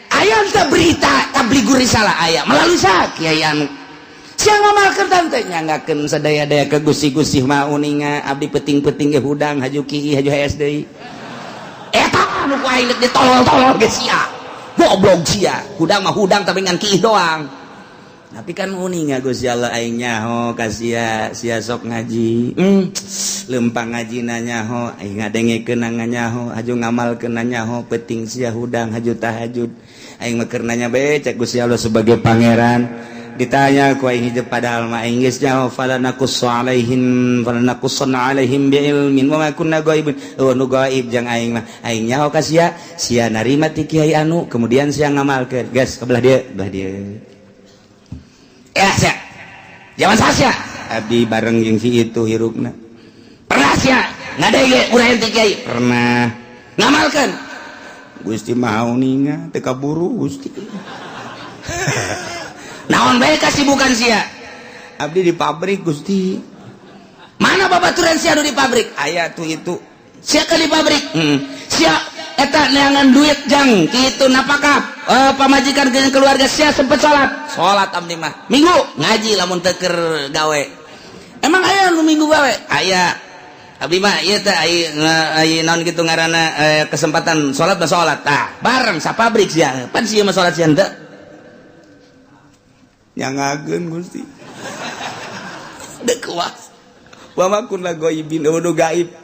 S3: aya teu berita tablighur risalah aya melalui sa kiai anu sia ngamalkeun tante nyanggakeun sadaya-daya ke Gusti-Gusti Maha uninga abdi peuting-peuting ge hudang haju kieu haju HS deui. Eta anu ku aing deuk ditolol-tolol ge sia. Goblok sia. Hudang mah hudang tapi ngan kieu doang. Tapi kan uninga Gusti Allah aing nyaho ka sia, sia sok ngaji. Lempang ngaji na nyaho, aing ngadengekeun nyaho, haju ngamalkeun nyaho, peuting sia hudang haju tahajud. Aing mah keur nanya bae cek Gusti Allah sebagai pangeran. Ditanya ku aing hijab padahal mah aing geus nyaho fala naqussu alaihim fala naqussanna alaihim bi ilmin wa ma kunna ghaibin. Oh nu gaib jang aing mah. Aing nyaho ka sia, sia narima ti kiai anu, kemudian sia ngamalkeun. Geus ke belah dieu, belah dieu. Ya, sia. Zaman sia. Abdi bareng jeung si itu hirupna. Pernah sia ngadenge urang ti kiai? Pernah. Ngamalkeun. Gusti Maha uninga teu kaburu Gusti. Naon bae kasibukan sia? Abdi di pabrik Gusti. Mana babaturan sia nu di pabrik? Aya tuh itu. Sia ke di pabrik? Sia eta neangan duit jang kitu napakah pamajikan jeung keluarga sia sempet salat? Salat abdi mah. Minggu ngaji lamun teu keur gawe. Emang aya nu minggu gawe? Aya. Abdi mah ieu teh ai naon kitu ngaranna kesempatan salat mah salat. Tah, bareng sa pabrik sia. Pan sia mah salat sia henteu? Nyangageun Gusti. Deuk kuas. Wa ma kunna ghaibin, eueuh gaib.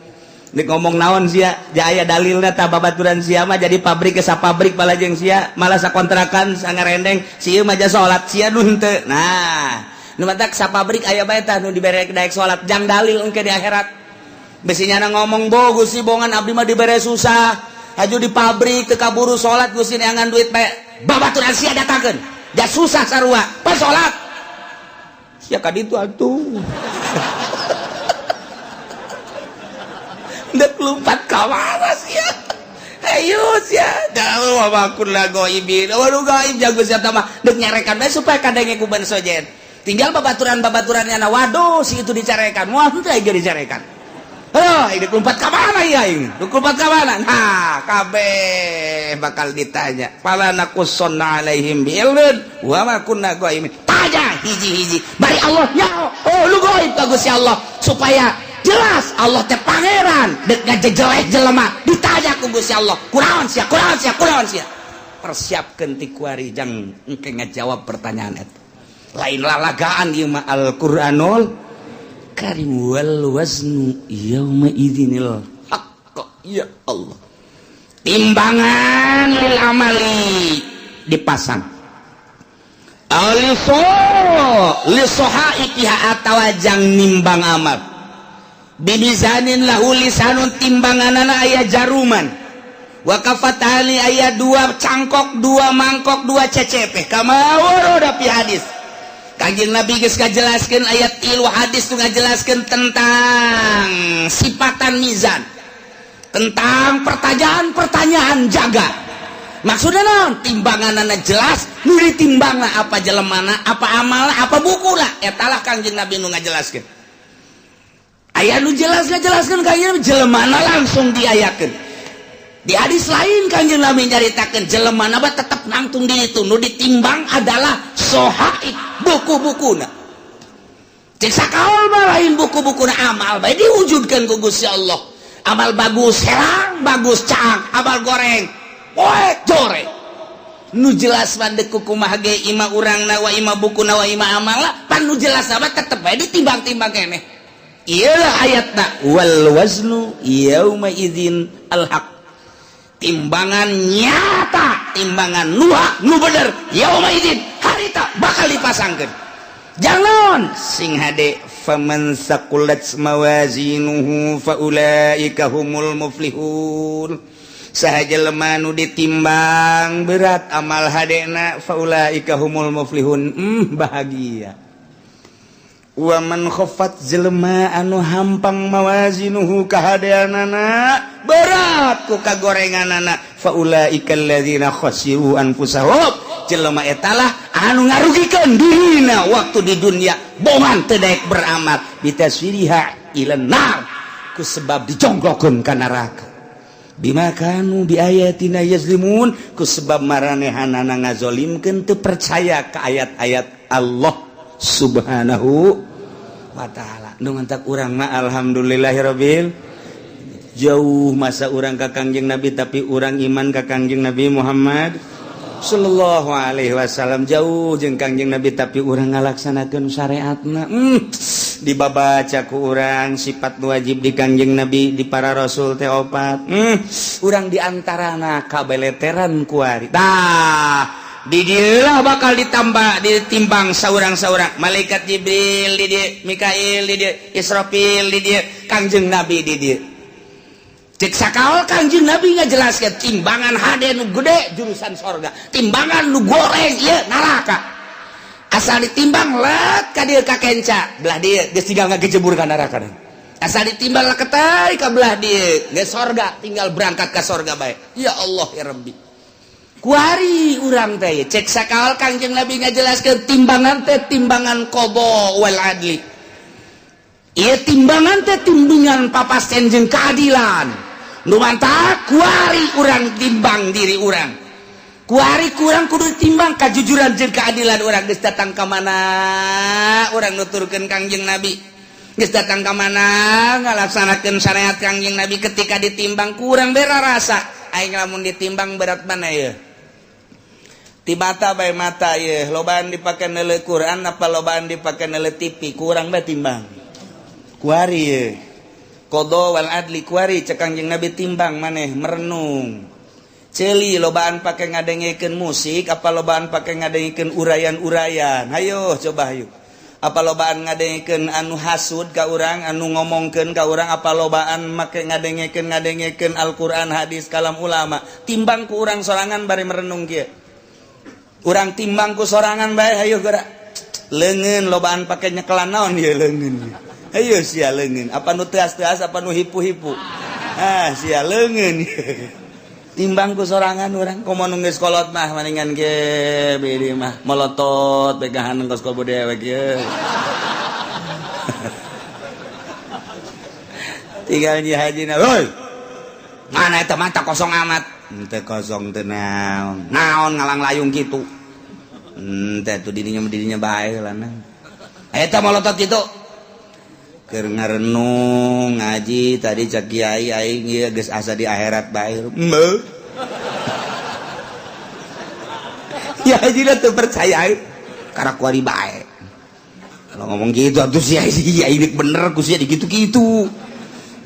S3: Nek ngomong naon sia, jaya dalilna tah babaturan sia mah jadi pabrik ke pabrik bala jeung sia, malah sakontrakan sangarendeng, si ieu mah ja salat, sia nu henteu. Nah, nu matak sapabrik aya bae tah nu dibere daek salat jang dalil engke di akhirat. Besi nyana ngomong bo Gusti bongan abdi mah dibere susah, haju di pabrik teu kaburu salat Gusti neangan duit bae. Babaturan sia datangkeun. Ja susah sarua, pas salat. Sia ka ditu atuh. Dek lompat ka mana sia? Ayo sia. Dah wa kunna ghaibin. Waduh gaib jago sia mah dek nyarekan bae supaya kadenge ku ban sojen. Tinggal babaturan-babaturannya na waduh si itu dicarekan. Wah henteu aing dicarekan. Aduh, ini lompat ka mana ya aing? Dek lompat ka mana? Nah, kabeh bakal ditanya. Fala naqussanna alaihim bi ilmin wa ma kunna ghaibin. Tanya hiji-hiji. Bari Allah nyaho. Oh, lu gaib ka Gusti Allah supaya jelas Allah teh pangeran dek ngajejelek jelema ditanya ku Gusti Allah kunaon sia kunaon sia kunaon sia persiapkeun ti kuari jang engke ngajawab pertanyaan eta lain lalagaan ieu mah Al-Qur'anul Karim wal waznu yauma idzinil haqq. Ya Allah, timbangan lil amali dipasang aliso lisohaikiha atawa jang nimbang amal bibizanin lahu lisanun timbanganana aya jaruman wa kafatani aya dua cangkok dua mangkok dua cecepe kama warada fi hadis. Kanjeng Nabi geus ngajelaskeun ayat tilu hadis tuh ngajelaskeun tentang sifatan mizan, tentang pertanyaan-pertanyaan jaga. Maksudnya naon? Timbanganana jelas, nu ditimbangna apa jelemana, apa amalna, apa bukuna. Eta lah Kanjeng Nabi nu ngajelaskeun. Aya nu jelas ngajelaskeun ka jelemana langsung diayakeun. Di hadis lain Kanjeng Nabi nyaritakeun jelemana mah tetep nangtung di itu, nu ditimbang adalah sohaib, buku-bukuna. Cek sakaol mah lain buku-bukuna, amal bae diwujudkeun ku Gusti Allah. Amal bagus herang, bagus caang, amal goreng poek joreng. Nu jelas mah deuk kumaha ge ima urangna wa ima bukuna wa ima amala, pan nu jelas mah tetep bae ditimbang-timbang keneh. Iyalah ayatna wal waznu yauma idzin al haq, timbangan nyata, timbangan nu hak, nu bener, yauma idzin harita bakal dipasangkeun. Jangan sing hade, faman saqulat mawazinuhu faulaika humul muflihun. Saha jelema nu ditimbang berat amal hadena, faulaika humul muflihun, bahagia. Wa man khaffat, jelema anu hampang, mawazinuhu kahadeanana berat ku kagorenganana, faulaika alladzina khasiru anfusahum, jelema etalah anu ngarugikeun dirina waktu di dunia, bongan teu daek beramal, bitaswiriha ila nar, ku sebab dijongklokeun ka neraka, bima kanu bi ayatina yazlimun, ku sebab maranehanana ngazolimkeun, teu percaya ka ayat-ayat Allah Subhanahu wa ta'ala. Nu mantak urang mah alhamdulillahirabbil, jauh masa urang ka Kangjeng Nabi, tapi urang iman ka Kangjeng Nabi Muhammad sallallahu alaihi wasallam. Jauh jeung Kangjeng Nabi, tapi urang ngalaksanakeun syariatna. Dibabaca ku urang sifat wajib di Kangjeng Nabi, di para rasul teh opat. Urang diantarana kabeleteran kuari. Tah, di dieulah bakal ditambah, ditimbang saurang-saurang. Malaikat Jibril di dieu, Mikail di dieu, Israfil di dieu, Kangjeng Nabi di dieu. Cek sakaol Kangjeng Nabi ngajelaskeun timbangan hade nu gede jurusan sorga, timbangan nu goreng ieu neraka. Asal ditimbang let ka dieu ka kenca belah dieu, geus tinggal ngagejebur ka neraka. Asal ditimbang leketai ka belah dieu geus sorga, tinggal berangkat ka sorga bae. Ya Allah ya Rabbi, kuari urang teh cek sakaol Kangjeng Nabi ngajelaskeun timbangan teh timbangan qada wal adli. Ieu timbangan teh timbangan papasten jeung keadilan. Nu mantak kuari urang timbang diri urang, kuari kurang kudu timbang kajujuran jeung keadilan urang. Geus datang ka mana urang nuturkeun Kangjeng Nabi, geus datang ka mana ngalaksanakeun syariat Kangjeng Nabi, ketika ditimbang kurang bera rasa aing lamun ditimbang berat mana ya. Ti mata bae, mata ye lobaan dipake neuleu Quran apa lobaan dipake neuleu TV, kurang bae timbang kuari ye. Qada wal adli kuari cek Kangjeng Nabi timbang maneh merenung. Ceuli lobaan pake ngadengekeun musik apa lobaan pake ngadengekeun uraian-uraian? Hayo coba, hayo. Apa lobaan ngadengekeun anu hasud ka urang, anu ngomongkeun ka urang, apa lobaan make ngadengekeun ngadengekeun Al-Qur'an, hadis, kalam ulama? Timbang ku urang sorangan bari merenung kieu. Urang timbang ku sorangan bae, hayo geura. Leungeun lobaan pake nyekelan naon ieu leungeun? Hayo sia leungeun, apa nu teas-teas, apa nu hipu-hipu? Ah, sia leungeun. Timbang ku sorangan urang. Komo nu geus kolot mah maningan ge bedi mah molotot pegahan kos kobo dewek ye. Tinggal nyi haji na, "Woi. Mana eta mata kosong amat?" Henteu kosong teh naon. Naon ngalang layung kitu? Henteu tuh dirinya dirinya bae lah. Eta molotot kitu. Keur ngarenung ngaji tadi cak kiai, aing ieu geus asa di akhirat bae. Mbeuh. Ya haji teu percaya karena kuari bae. Kalau ngomong gitu atuh sia iya ini bener ku sia digitu-gitu.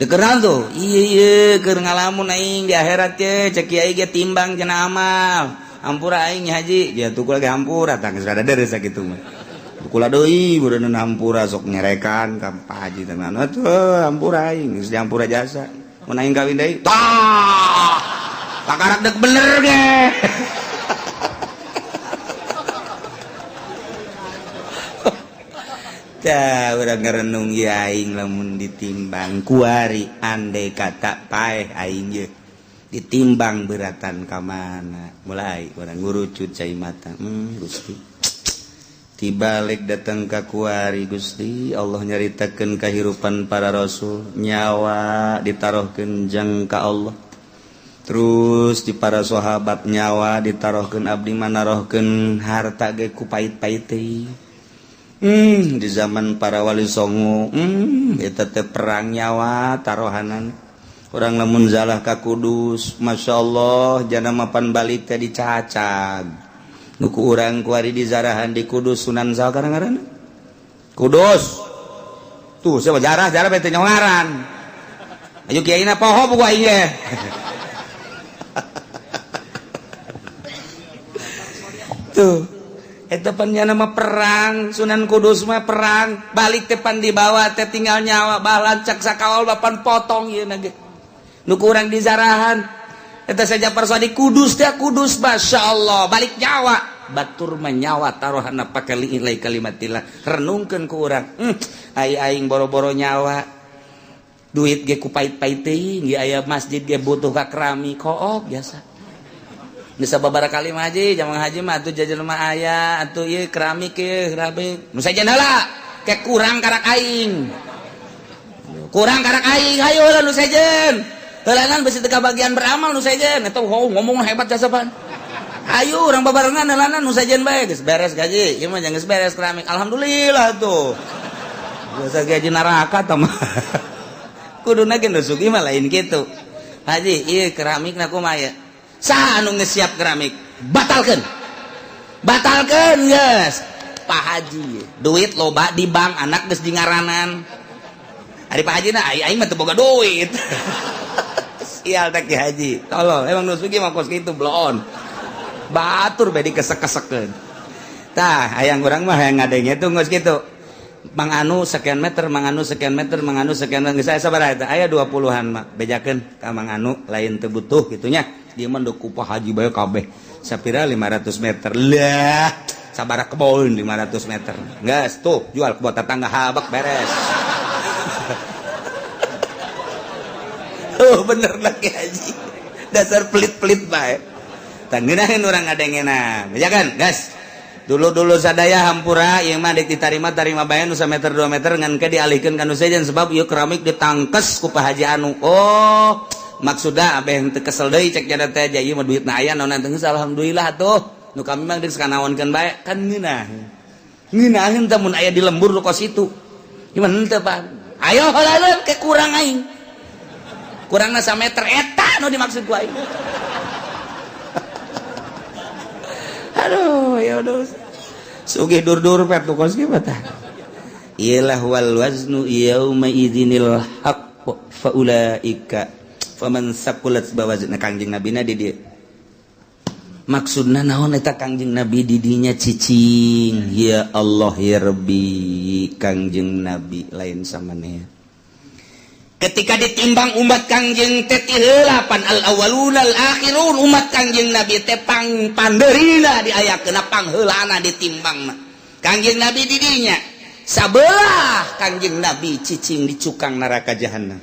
S3: Dekeran tuh. Iya iya keur ngalamun aing di akhirat ye cek kiai ge timbang cenah amal. Hampura aing haji, ya tuh lagi hampura tah geus rada deres sakitu mah. Kula deui beureunan hampura sok nyerekan ka Pak Haji teh atuh hampura aing geus dihampura jasa. Mun aing kawin deui tah. Kakarak dek bener ge. Tah urang ngarenung ieu aing lamun ditimbang kuari andai kata paeh aing ye ditimbang beratan ka mana. Mulai urang ngurucut cai mata. Gusti. Tibalik datang ka kuari Gusti Allah nyaritakeun kahirupan para rasul, nyawa ditaruhkeun jang ka Allah. Terus di para sahabat nyawa ditaruhkeun, abdi mah narohkeun harta ge ku pait-pait teh. Di zaman para wali songo, eta teh perang nyawa tarohanan. Orang lamun zalah ka Kudus, Masya Allah, jana mapan balik teh dicacag. Nu ku urang kuari dizarahan di Kudus, Sunan saha ngaranna? Kudus. Tuh, siapa jarah jarah bete nyongaran. Ayo kiaina poho buku aing ge. Tuh. Eta pan nya nama perang Sunan Kudus mah perang balik teh pan dibawa teh tinggal nyawa balancak sakawal bapan potong ieu na ge. Nu ku urang dizarahan eta saja persadi Kudus teh Kudus masyaallah balik nyawa batur mah nyawa taruhanna pake liilai kalimatillah renungkeun ku urang. Ai aing boro-boro nyawa duit ge ku pait-pait teuing ge aya masjid ge butuh ka keramik kook biasa. Bisa babara kali mah haji, jamang haji mah atuh jajan mah aya, atuh ieu keramik ieu keramik. Nu sejen heula, ke kurang karak aing. Kurang karak aing, hayu heula nu sejen. Heulanan besi teu kabagian beramal nu sejen, eta oh, ngomong hebat jasa pan. Hayu urang babarengan heulanan nu sejen bae geus beres gaji, ieu mah geus beres keramik. Alhamdulillah tuh. Biasa gaji neraka tah mah. Kuduna ge nu sugih mah lain kitu. Haji, ieu keramikna kumaha ieu? Saha anu geus siap keramik? Batalkeun. Batalkeun geus. Pak Haji, duit loba di bank, anak geus di ngaranan. Ari Pak Haji na aing mah teu boga duit. Sial teh Ki Haji. Tolol, emang nu sugih mah kos kitu bloon. Batur bae dikesek-kesekeun. Tah, hayang urang mah hayang ngadenge tuh geus kitu. Mang Anu sekian meter, Mang Anu sekian meter, Mang Anu sekian meter. Geus aya sabaraha eta? Aya 20-an mah. Bejakeun ka Mang Anu lain teu butuh kitu nya. Dia mah ku Pak Haji bae kabeh. Sapira 500 meter. Lah, sabaraha kebon 500 meter. Geus tuh jual kebon tetangga habak beres. Oh, bener lah Ki Haji. Dasar pelit-pelit bae. Tah ngeunaheun urang ngadengena. Bejakeun, gas. Dulu-dulu sadaya hampura ieu mah deuk ditarima tarima bae nu sameter 2 meter ngan ke dialihkeun ka nu sejen sebab ieu keramik ditangkes ku Pak Haji anu. Oh, maksudna abeh teu kesel deui cek jada teh aja ieu mah duitna aya naon teh geus alhamdulillah tuh. Nu kami mah geus kanaonkeun bae kan ngeunah. Ngeunaheun teh mun aya di lembur nu kos itu. Gimana teh Pak? Ayo heula ke kurang aing. Kurangna sameter eta nu dimaksud ku aing. Aduh, ya udah. Sugih dur-dur pet nu kos kieu tah. Iyalah wal waznu yauma idzinil haqq fa ulaika faman saqulat bawazna Kangjeng Nabi na di dieu. Maksudna naon eta Kangjeng Nabi di dinya cicing? Ya Allah ya Rabbi, Kangjeng Nabi lain samaneh. Ketika ditimbang umat Kangjeng teh ti heula pan al awwaluna al akhirun umat Kangjeng Nabi teh pang pandeurina diayakeun pangheulana ditimbangna. Kangjeng Nabi di dinya sabelah Kangjeng Nabi cicing di cukang neraka jahanam.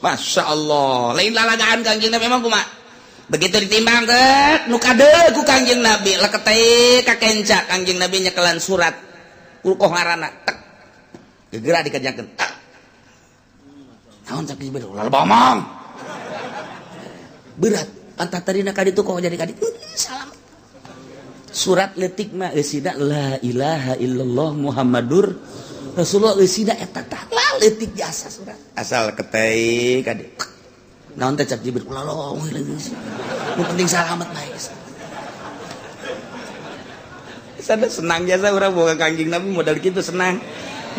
S3: Masya Allah, lain lalagaan Kangjeng Nabi emang kumaha? Begitu ditimbang teh nu kadeul ku Kangjeng Nabi leketeh ka kenca Kangjeng Nabi nyekelan surat ulkoh ngaranna tek gegera dikerjakeun. Naon cak Jibril ulah bomong. Berat pantat tadina ka ditu kok jadi ka ditu. Salam. Surat leutik mah eusina la ilaha illallah Muhammadur Rasulullah eusina eta tah la leutik jasa surat. Asal ketei ka ditu. Naon teh cak Jibril ulah long nu penting salamet bae. Sada senang jasa urang boga Kangjeng Nabi modal kitu senang.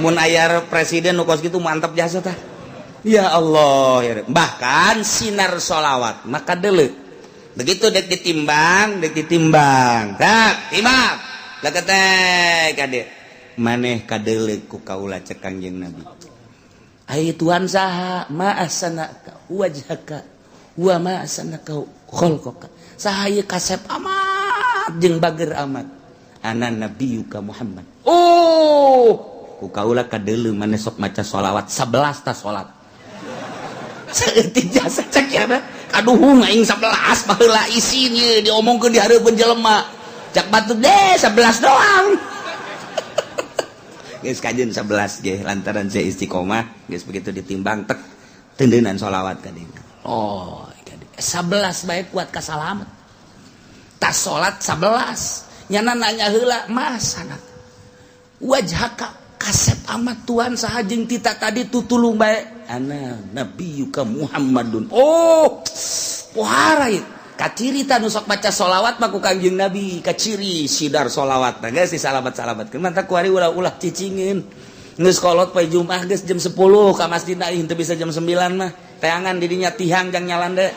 S3: Mun aya presiden nu kos kitu mantap jasa tah. Ya Allah ya. Bahkan sinar sholawat maka dele begitu dek ditimbang tak timbang leketek kade maneh kadele ku kaula cek Kangjeng Nabi. Ai Tuhan saha ma ahsanaka wajhaka wa ma ahsanaka khalqaka. Saha ieu kasep amat jeung bager amat. Ana nabiyuka Muhammad. Oh, ku kaula kadele maneh sok maca sholawat 11 ta salat. Saeutik jasa cek ya kaduhung aing 11 baheula isin ieu diomongkeun di hareupeun jelema. Cak batu deh 11 doang. Geus kajeun 11 ge lantaran saya istiqomah geus begitu ditimbang tek tendeunan sholawat ka dieu.
S1: Oh, 11 bae kuat ka salamet. Tas salat 11. Nyana nanya heula, "Mas anak, wajhaka kasep amat Tuhan saha jeung tita tadi tutulung bae." Ana nabiyuka Muhammadun. Oh, pohara ieu. Kaciri ta nu sok maca sholawat mah ku Kangjeng Nabi, kaciri sidar sholawat. Nah geus disalamat-salamatkeun. Mantap kuari ulah-ulah cicingin. Geus kolot poe Jumat geus jam 10 ka masjid na teu bisa jam 9 mah. Teangan didinya tihang jang nyalande.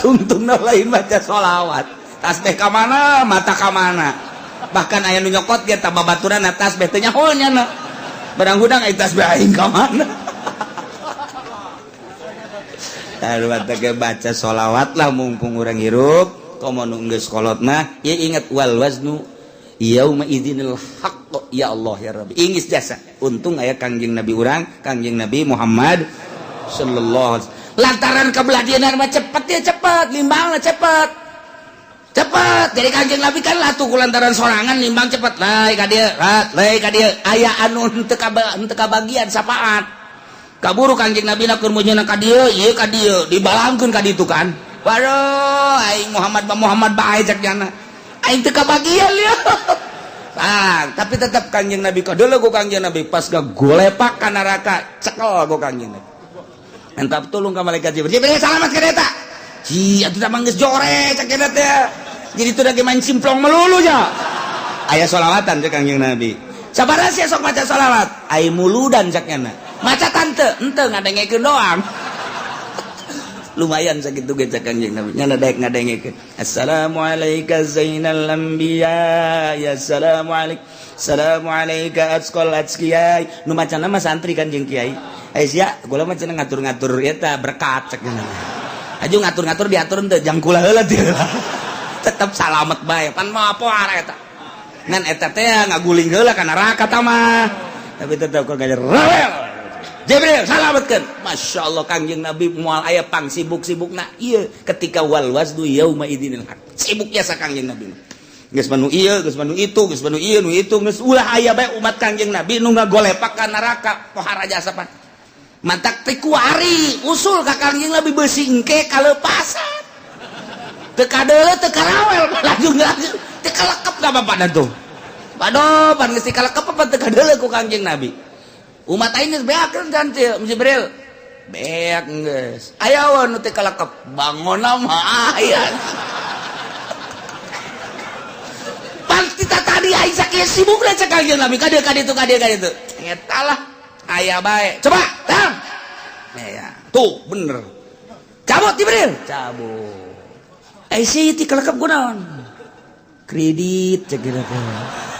S1: Tungtungna lain maca sholawat. Tasbih ka mana, mata ka mana. Bahkan aya nu nyokot ge ta babaturan tasbih teu nyaho nya. Barang hudang aya tasbih aing ka mana. Baca sholawat lah mumpung urang hirup. Komo nu geus kolot mah ya ingat wal waznu yauma idzinil haqq ya Allah ya Rabbi. Ingis jasa untung aya Kangjeng Nabi urang, Kangjeng Nabi Muhammad sallallahu alaihi wasallam. Lantaran kebelah dieuna mah cepet ya cepet, limbangna cepet. Cepet. Jadi Kangjeng Nabi kan latuh ku lantaran sorangan limbang cepet. Lae ka dieu, lae ka dieu. Aya anu henteu kabagian sapaat. Kaburu Kangjeng Nabi na keur meunyeuna ka dieu, ieu ka dieu, dibalangkeun ka ditu kan. Waduh, aing Muhammad ba Muhammad bae cek jana. Aing teu kabagian ieu. Ah, tapi tetap Kangjeng Nabi kadeuleu ku Kangjeng Nabi pas gagolepak ka neraka, cekel ku Kangjeng Nabi. Entap tulung ka malaikat Jibril. Jibril salamat ka eta. Ji, atuh da mah geus jore cek eta teh. Jadi teu lagi main simplong melulu nya. Aya sholawatan cek Kangjeng Nabi. Sabaraha sia sok maca sholawat? Ai muludan cek nyana. Maca tante, ente ngadengekeun doang. Lumayan sakitu ge cek Kangjeng Nabi. Nyana daek ngadengekeun. Assalamualaikum zainal anbiya, ya assalamualaikum. Assalamualaikum atqal atqiyai. Nu macana mah santri kan jeung kiai. Eh sia, kula mah cenah ngatur-ngatur eta berkat cek nyana. Aju ngatur-ngatur diatur henteu jang kula heula teu. Tetep salamet bae. Pan mah apa eta. Ngan eta teh ngaguling heula ka neraka ta mah. Tapi tetep kok gajer rawel. Jibril salametkeun. Masya Allah Kangjeng Nabi moal aya pang sibuk-sibukna ieu ketika wal waznu yauma idzinil haq. Sibuk jasa Kangjeng Nabi. Geus manu ieu, geus manu itu, geus manu ieu, nu itu, geus ulah aya bae umat Kangjeng Nabi nu ngagolepak ka neraka pohara jasa pan. Mantak teh kuari usul ka Kangjeng Nabi beusi engke kalepasan. Teu kadeuleu teu karawel laju laju teu kalekep ka bapakna tuh. Waduh, pan geus kalekep apa teu kadeuleu ku Kangjeng Nabi. Umat aing geus beakeun kan Jibril. Beak geus. Aya we nu teu kalekep, bangonna mah aya. Pan kita tadi aing sakieu sibukna cek Kangjeng Nabi ka dieu ka ditu ka dieu ka ditu. Eta lah aya bae. Coba, tang. Ya, tuh bener. Cabut Jibril, cabut. Eh si ti kalekep kunaon? Kredit cek teh.